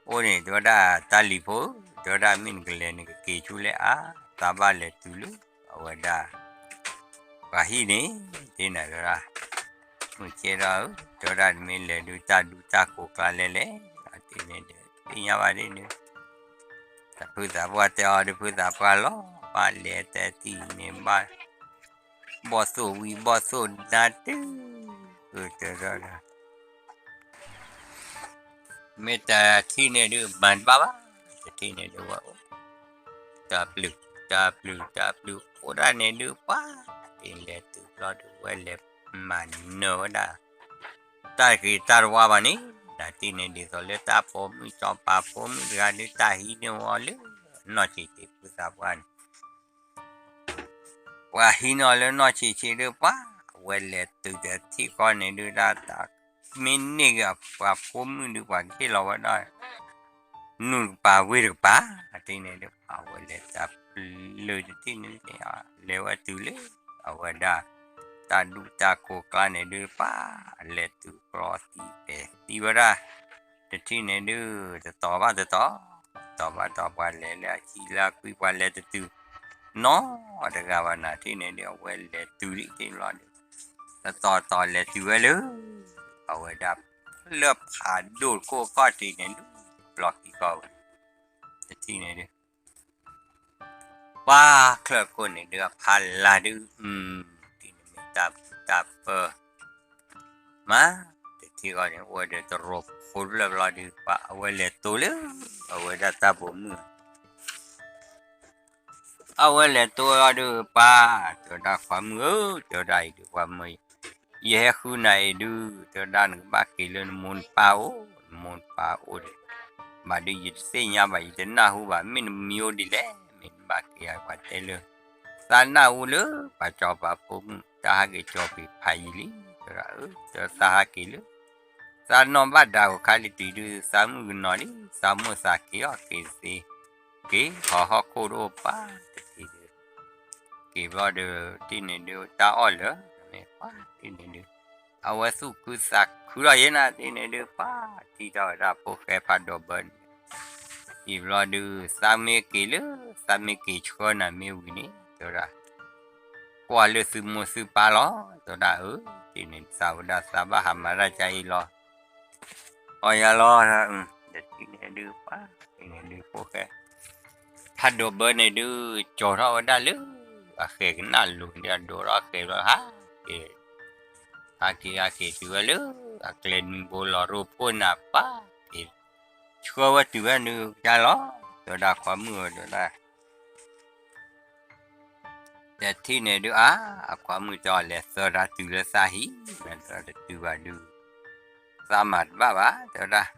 အိၣ်န့ၣ် တဲဝဲဒၣ်တၢ်လံၤဖိ, တဲဝဲဒၣ်မ့ၢ်နကလဲၤနကက့ၤဆူလဲၣ်အါ, သးဘၣ်လဲၤတုၤလၢ အဝဲဒၣ် ပှၤဟံၣ်န့ၣ်, တထံၣ်န့ၣ်တဲဝဲဒၣ်, မုၢ်ဆ့ၣ်ထီၣ်ဧၢ, တဲဝဲဒၣ်နမ့ၢ်လဲၤဒုး တၢ်ဒူတၢ်ကိးကျါလဲၣ်လဲၣ်, တထံၣ်န့ၣ်ဒုး သ့ၣ်ညါဘၣ်ဒ်န့ၣ်, တၢ်ဖုသးပှၢ်တဲအီၤဒုး ဖုသးပှၢ်လီၤ, ဘၣ်လဲၤတဲတံၢ်န့ၣ်ဘၣ်, ဘီၣ်သိၣ်ဝံၤဘီၣ်သိၣ်နါတုၤ, တဲဒီး မ့ၢ်တထံၣ်န့ၣ်ဒုး မၤတဘၣ်ဘၣ်, တထံၣ်န့ၣ်ဒုးဝဲအိၣ်, တၢ်ပျုၤ တၢ်ပျုၤ တၢ်ပျုၤ အိၣ်ဒၣ်န့ၣ်ဒုးပှၢ်, တထံၣ်န့ၣ်လဲၤတုၤဘျီဒုး ဝဲလဲၤမၤနၢၤဝဲဒၣ် တၢ်တဂ့ၤတၢ်တဝါဘၣ်န့ၣ်, တထံၣ်န့ၣ်ဒ်သိးလၢတၢ်ပိာ်မုၣ်စီၤပၤဖိမုၣ်တဂၤဒုး တၢ်ဟံးန့ၢ်ဝဲလၢ နီၢ်ဆံးဆံးဖုသးပှၢ်န့ၣ် ပှၤဟံးန့ၢ်လၢနီၢ်ဆံးဆံးဒုးပှၢ်, အဝဲလဲၤတုၤတထံၣ်ဃီန့ၣ်ဒုး တၢ်မ့ၢ်န့ၢ်ဂ့ၤပှၤဖိမုၣ်ဒုး ပှၤကဟ့ၣ်လီၤဝဲဒၣ် နူၢ်တပၤဝ့ၢ်တကပၤ, တထံၣ်န့ၣ်ဒုး အဝဲလဲၤတၢ်ပျုၤတထံၣ်န့ၣ် လဲၤဝဲတုၤလၢ အဝဲဒၣ် တၢ်ဒူတၢ်ကိးကျါန့ၣ်ဒုးပှၢ်, လဲၤတုၤကျီသံပဲာ်သံဝဲဒၣ်, တထံၣ်န့ၣ်ဒုး တတီၤဘၣ်တတီၤ, တတီၤဘၣ်တတီၤ ပှၤလဲၤလၢအဆံလၢအကွံ ပှၤလဲၤတတုၤ နီတဂၤဘၣ်နၤ တထံၣ်န့ၣ်ဒုး အဝဲလဲၤတုၤလံတဘျီဒုး တတီၤတီၤလဲၤတုၤဝဲလၢ အဝဲဒၣ် လၢဖးဒိၣ်တခိၣ်ခီၣ်ထံးန့ၣ်ဒုး ဘျီခံခီဝဲ တထံၣ်န့ၣ်ဒုး ပှၤချၢၣ်ခိၣ်န့ၣ်ဒုး အဖီလာ်ဒုး တထံၣ်န့ၣ်မ့ၢ်တၢ်ပၢ မး တထံၣ်ဃီန့ၣ် အိၣ်ဝဲဒီးတရိၤဖိတဖျၢၣ်ဘျီဒုး ပှၤအဝဲလဲၤတိၤလၢ အဝဲဒၣ်တၢ်ပိာ်မုၣ် အဝဲလဲၤတိၤလီၤဒုး ပှၤ တဲဝဲဒၣ်ခွါမုၣ်ဧၢ တဲဝဲဒၣ်အံၤဒုး ပှၤမၢ ယဟဲဃုနၤအံၤဒုး တဲဝဲဒၣ်နကဘၣ်က့ၤလၢနမိၢ်နပၢ်အိၣ် နမိၢ်နပၢ်အိၣ်ဒီး ဘၣ်ဒုးယတသ့ၣ်ညါဘၣ် ယတနၢ်ဟူဘၣ် မ့ၢ်နမံၤအိၣ်ဒ်လဲၣ် မ့ၢ်နဘၣ်က့ၤဧါ ပှၤတဲလၢ သးနၢ်ဟူလၢ ပှၤစီၤပၤဖိမုၣ် တၢ်ဟးက့ၤကၠီၤပံၤဖးယံာ်လံ တဲဝဲဒၣ်အၢ တဲဝဲသးဟးက့ၤလၢ သးနီၢ်ဘၣ်ဒၣ်ဂီၤခါလံတံၤဒုး သးမုၣ်ကနီၤလံ သးမိၢ်သးက့ၤအီၤက့ၤသ့ က့ၤဟီၣ်ဟီၣ်ခိၣ်တအိၣ်ပၢ်တထံၣ်ဒုး က့ၤဘျီဒုး တထံၣ်န့ၣ်ဒုး တၢ်အီၣ်လၢာ် မ့ၢ်ပှၤတထံၣ်န့ၣ်ဒုး အဝဲသူၣ်ခုသးခုထီၣ်ယဲနၤ တထံၣ်န့ၣ်ဒုး ပှၤထံၣ်ထီၣ်ဝဲဒၣ်ဖိၣ်ဃဲဖးဒိၣ်ဘၢန့ၣ် အံၤဘျီဒုး သးမ့ၢ်က့ၤလၢ သးမ့ၢ်က့ၤဆှၢနၤမ့ၢ်ဝံၤန့ၣ် တဲဝဲဒၣ် ကွၢ်လၢသုမိၢ်သုပၢ်လီၤ တဲဝဲဒၣ်အၢ တထံၣ်န့ၣ် သးဝဲဒၣ်သးဘၣ်ဟးမၤတၢ်ကါအံၤလီၤ အီယါလီၤ တထံၣ်န့ၣ်ဒုးပှၤ တထံၣ်န့ၣ်ဒုးဖိၣ်ဃဲ ဖးဒိၣ်ဘၢန့ၣ်ဒုး ကၠီၤထီၣ်ဝဲဒၣ်လၢ အဃဲၤကနၣ်လိၤန့ၣ် အဒိးထီၣ်အဃဲၤဘျီ ဟးက့ၤ ဟးက့ၤဟးက့ၤတုၤဝဲလၢ အကျဲနွံဘိလီၤရိဖှိၣ်နၤပၢ်က့ၤ ဆှၢဝဲတုၤဝဲနုာ်ကါလီၤ တဲဝဲဒၣ်ခွါမုၣ်ဧၢ တဲဝဲဒၣ် တထံၣ်န့ၣ်ဒုးအါ အခွါမုၣ်တဲအီၤလဲၤသၢတၢ်တုၤလၢသးဟံၣ် မ့ၢ်တတုၤဘၣ်ဒုး သးမၤတဘၣ်ဘၣ် တဲဝဲဒၣ်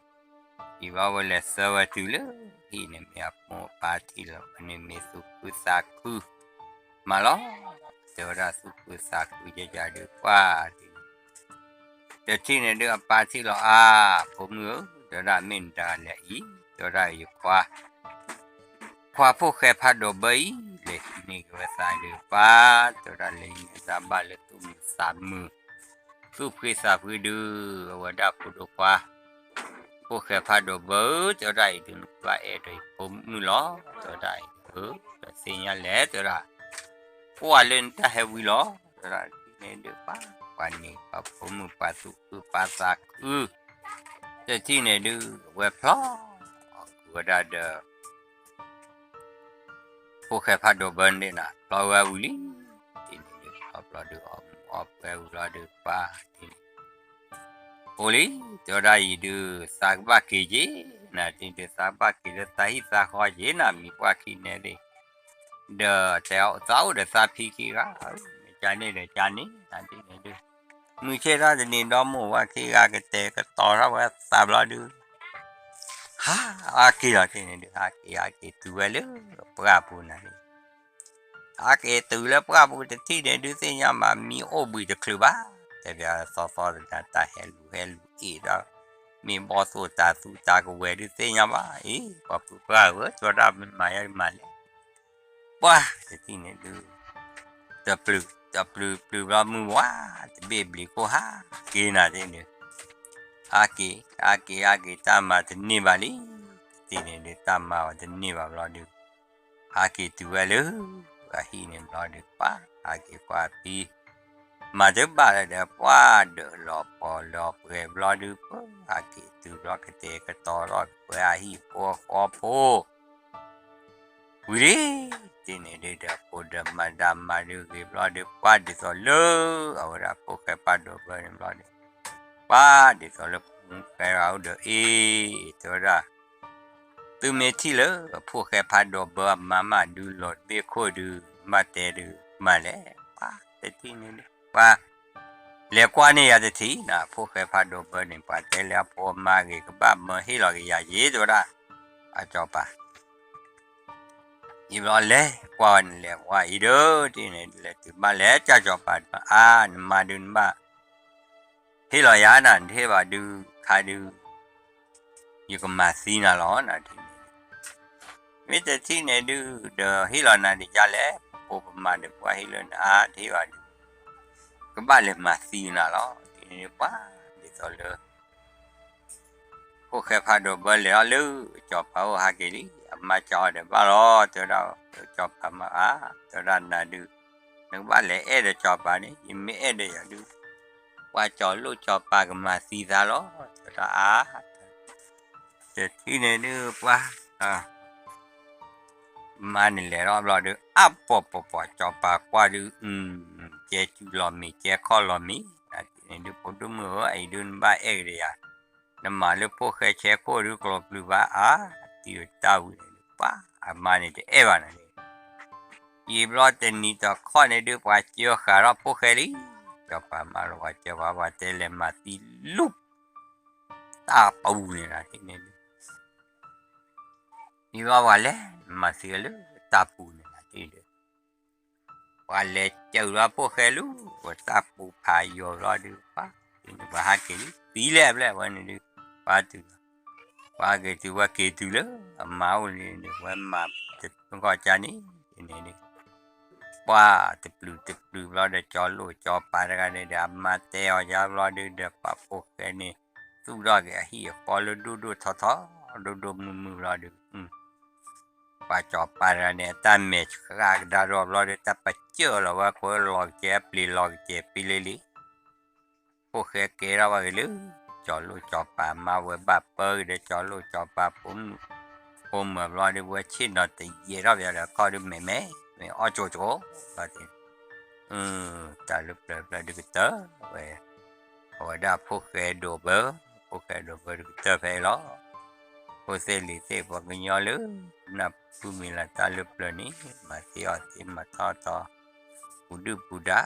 အံၤဘၣ်ဝဲလဲၤသၢဝဲတုၤလၢဟံၣ်န့ၣ် မ့ၢ်အမိၢ်အပၢ်ထံၣ်လီၤ န့ၣ်မ့ၢ်သူၣ်ခုသးခု မးလီၤ တဲဝဲဒၣ်သူၣ်ခုသးခုယဲယၤဒုးပှၢ် တထံၣ်န့ၣ်ဒုးအပၢ်ထံၣ်လီၤအါ, ဖိမုၣ်ဧၢ, တဲဝဲဒၣ်မ့ၢ်နတဂၤလဲၤအံၤ, တဲဝဲဒၣ်ယခွါ, ခွါဖိၣ်ဃဲဖးဒိၣ်ဘၢအံၤ လဲၤဟံးန့ၢ်က့ၤဝဲသးဒုးပှၢ်, တဲဝဲဒၣ်လဲၤဟံးန့ၢ်သးဘၣ်လၢသူၣ်မုာ်သးမုာ်, သူၣ်ဖှံသးဖှံဒုး, အဝဲဒၣ်ဖိဒိၣ်ခွါ ဖိၣ်ဃဲဖးဒိၣ်ဘၢဧၢ, တဲဝဲဒၣ်အံၤဒုးနကဘၣ်အဲၣ်ဒိးယဖိမုၣ်လီၤ, တဲဝဲဒၣ်အံၤဧၢ, ဒီးသ့ၣ်ညါလဲၣ် တဲဝဲဒၣ်, ကွၢ်လၢနတၢ်ဟဲဝံၤလီၤ, တဲဝဲဒၣ်န့ၣ်ဒုးပှၢ်, ပှၤန့ၣ်ပှၤဖိမုၣ်ပှၤသူၣ်ခုပှၤသးခု, တထံၣ်န့ၣ်ဒုး အဝဲဖျီ အီၣ်ကွံာ်ဝဲဒၣ်ဒီး ဖိၣ်ဃဲဖးဒိၣ်ဘၢန့ၣ်နၤ ဖျီဝဲဝံၤလံ, တထံၣ်န့ၣ်ဒုး ဖျီဖျီဒုးအီၣ်မူအီၣ်ပှဲၤဝံၤလီၤဒုးပှၢ်, တထံၣ်န့ၣ် အိၣ်လံ, တဲဝဲဒၣ်အံၤဒုး သးကဘၣ်က့ၤက့ၤ, နတထံၣ်ဒုး သးကဘၣ်က့ၤလၢသးဟံၣ်သးဃီက့ၤနၤ မံၤပှၢ်ခံန့ၣ်ဒုး, ဒီးတဲသးအိၣ်ဒီးသးဖံခံဂၤ, မ့ၢ်ကန့ၣ်ဒီးကန့ၣ် နတထံၣ်န့ၣ်ဒုး, မုၢ်ဆ့ၣ်ထီၣ်တနံၤဒီမုၢ်ဝၤခံဂၤကတဲာ်ကတီၤထီၣ်ဝဲသးဘျီဒုး ဟး အါက့ၤလီၤတထံၣ်န့ၣ်ဒုး ဟးက့ၤ ဟးက့ၤတုၤဝဲလၢပှၢ်ပူၤနၤဒုး, ဟးက့ၤတုၤလၢပှၢ်ပူၤတထံၣ်န့ၣ်ဒုး သ့ၣ်ညါမးမံအိၣ်ဘှံးတချုးဘၣ်, တဲပျးသီသီတနၤ တၢ်ဟဲလူၤဟဲလူၤအ့ၣ်ဒီး မ့ၢ်ဘီၣ်သိၣ်တၤသူတၤကဝဲၤဒုးသ့ၣ်ညါဘၣ်, အ့ ပှၤပုၢ်ပှၢ်ဧၢ တဲဝဲဒၣ်မ့ၢ်မၤယါမၤလဲၣ် ပှၢ်တထံၣ်န့ၣ်ဒုး တပျုာ် တပျုာ်ပျုာ်ဘျီမုၢ်ဝါ တဘ့ၣ်ဘျံးခိၣ်ဟးက့ၤနၤတထံၣ်န့ၣ်, ဟးက့ၤ ဟးက့ၤ ဟးက့ၤ တၢ်မၤတန့ၢ်ဘၣ်လံ, တထံၣ်န့ၣ်ဒုး တၢ်မၤဝဲတန့ၢ်ဘၣ်ဘျီဒုး ဟးက့ၤတုၤဝဲလၢ အဟံၣ်န့ၣ်ဘျီဒုး ပှၢ် ဟးက့ၤကွၢ်ဖံ မၤတဘၣ်လၢၤဒီး ပှၢ်ဒၢးလီၤပီၢ်လီၤပှဲၤဘျီဒုး ပှၢ်ဟးက့ၤတုၤဘျီကတဲာ်ကတီၤထီၣ်က့ၤဝဲအဟံၣ်ဖိဃီဖိ ဝံၤလံ, တထံၣ်န့ၣ်ဒုး ဒီးဖိဒီးမါဒၣ်မါဒုးဂ့ၤဘျီဒုး ပှၢ်ဒ်သိးလၢ အဝဲဒၣ်ဖိၣ်ဃဲဖးဒိၣ်ဘၢန့ၣ်ဘျီဒုး ပှၢ်ဒ်သိးလၢဖိမုၣ်ဃဲဂၤအိၣ်ဒီးအ့ၣ် တဲဝဲဒၣ် သုမ့ၢ်ထံၣ်လၢ ဖိၣ်ဃဲဖးဒိၣ်ဘၢအမါမးဒုးလီၤတဘ့ၣ်ခိၣ်ဒုး ဘၣ်တဲဒုး မၤလဲၣ် ပှၢ်တထံၣ်န့ၣ်ဒုး ပှၢ် လဲၤကွၢ်န့ၢ်ယၤတထံၣ်နၤ ဖိၣ်ဃဲဖးဒိၣ်ဘၢန့ၣ် ပှၤတဲလၢအဖိအမါဂ့ၤ ကဘၣ်မၢဟ့ၣ်လီၤက့ၤယၤယ့ၤ တဲဝဲဒၣ် အစီၤပၤ ယံၤဘျီလဲၤကွၢ်ဝဲန့ၣ် လဲၤကွၢ်အံၤဒီး တထံၣ်န့ၣ် လဲၤတုၤဘၣ်လဲၤ ကၢ်စီၤပၤဒုး အါ နမါဒုးနဘၣ် ဟ့ၣ်လီၤယၤနၤ နတဟ့ၣ်ဘၣ်ဒုး ခါဒုး ယကမၤသံနၤလီၤ နထံၣ်န့ၣ်ဒုး မ့ၢ်တထံၣ်န့ၣ်ဒုး ဒီးဟ့ၣ်လီၤနၤဒ်လဲၣ် ပဖိပမါဒုး ပှၤဟ့ၣ်လၢနအါ တဟ့ၣ်ဘၣ်ဒုး ကဘၣ်လဲၤမၤသံနၤလီၤ တထံၣ်န့ၣ်ဒုး ပှၢ် ဒ်သိးလၢ ဖိၣ်ဃဲဖးဒိၣ်ဘၢလဲၤထီၣ်လၢ စီၤပၤအိၣ်ဟးက့ၤလံ အမါစံးအီၤဒီးဘၣ်လီၤ တဲဝဲဒၣ် စီၤပၤမါအါ တဲဝဲဒၣ်နၤဒုး နကဘၣ်လဲၤအဲၣ်ဒီးစီၤပၤန့ၣ် ယမ့ၢ်အဲၣ်ဒီးယၤဒုး ပှၤစီၤလိၣ်စီၤပၤကမၤသံသးလီၤ တဲဝဲဒၣ်အါ တထံၣ်န့ၣ်ဒုး ပှၢ် မါန့ၣ်လဲၤထီၣ်ဘျီဒုး အါပီၤပီၤပီၤ စီၤပၤကွၢ်ဒုး ကဲစုလီၤမံၤ ကဲခီၣ်လီၤမံၤ နထံၣ်န့ၣ်ဒုး ဖိဒိၣ်မုၣ်ဧၢ အံၤဒုးနဘၣ်အဲၣ်ကဒီးယၤ နမၤလၢဖိၣ်ဃဲဆဲခိၣ်ဒုး ကျိၤပျုၤဘၣ်အါ တံၤတၢ်ဝံၤန့ၣ်ဒုး ပှၢ် အမါန့ၣ်တအဲၣ်ဘၣ်နၤန့ၣ် ယံၤဘျီတနံၤတခီန့ၣ်ဒုး ပှၤစၢဃာ်ထီၣ်ဖိၣ်ဃဲလံ စီၤပၤမါလီၤ ပှၤစၢဃာ် ပှၤတဲလဲၤမၤသံလၢ တၢ်ပူၤန့ၣ်နၤ တထံၣ်န့ၣ်ဒုး ယံၤဘျီပှၤလဲၤမၤသံလၢတၢ်ပူၤန့ၣ်နၤ တထံၣ်ဒုး ပှၤလဲၤစၢဃာ်ဖိၣ်ဃဲလၢ ပတၢ်ပူၤဖးယိာ်ဘျီဒုး ပှၢ် တထံၣ်န့ၣ် ပှၤဟးက့ၤလံ သံလဲၣ်ဖျဲၣ်ဝဲန့ၣ်ဒုး ပှၤတုၤ ပှၤက့ၤတုၤ ပှၤက့ၤတုၤလၢ အမါအိၣ်န့ၣ်ဒုး ပှၤမၤတဂီၢ်ကၢန့ၣ် တထံၣ်န့ၣ်ဒုး ပှၢ်တပျုာ်တပျုာ်ဘျီဒီး စီၤလိၣ်စီၤပၤတဂၤန့ၣ်ဒီး အမါတဲအီၤယါဘျီဒုးဒီး ပှၤဖိၣ်ဃဲန့ၣ် သူၣ်ထီၣ်က့ၤအဟံၣ်အဃီလၢဒိၣ်ဒိၣ်ထီထီ ဒိၣ်ဒိၣ်မုၢ်မုၢ်ဘျီဒုး ပှၤစီၤပၤတဂၤန့ၣ် အတၢ်မဲာ်ဆှးကဒါဒီးဘျီဒီး တၢ်ပစၢၢ်လီၤဝဲ ကွဲလီၤကစဲး အပျ့ၤလီၤကစဲး ပ့လ့လံ ဖိၣ်ဃဲကဲထီၣ်ဝဲက့ၤလၢ စီၤလိၣ်စီၤပၤ မါဝဲဘၣ်ပၢက့ၤဒီး စီၤလိၣ်စီၤပၤ ဖိမုၣ် ဖိမၢၤဘျီဒုး ဝဲဆ့ၣ်နီၤတယဲၢ်ထီၣ်ပယီၤဒီး ခီၣ်ဒုးမဲာ်မဲာ် မ့ၢ်အီၣ်ကၠိကၠိ ဘျီဒုး တၢ်လၢပျၢၤပျၢၤဒုးကတၢၢ်ဝဲ အဝဲဒၣ်ဖိၣ်ဃဲဒိၣ်ဘၢ ဖိၣ်ဃဲဒိၣ်ဘၢဒုးကတၢၢ်ဖဲအံၤလီၤ. ဖိသ့ၣ်လံၤသ့ၣ် ပှၤကညီလၢ နၢ်ဖုမံၤလၢတၢ်လၢပျၢၤန့ၣ် မၤသ့အီၣ်သ့ မၤထီၣ်ထီ ပူၤဒုၣ်ပူၤဒါ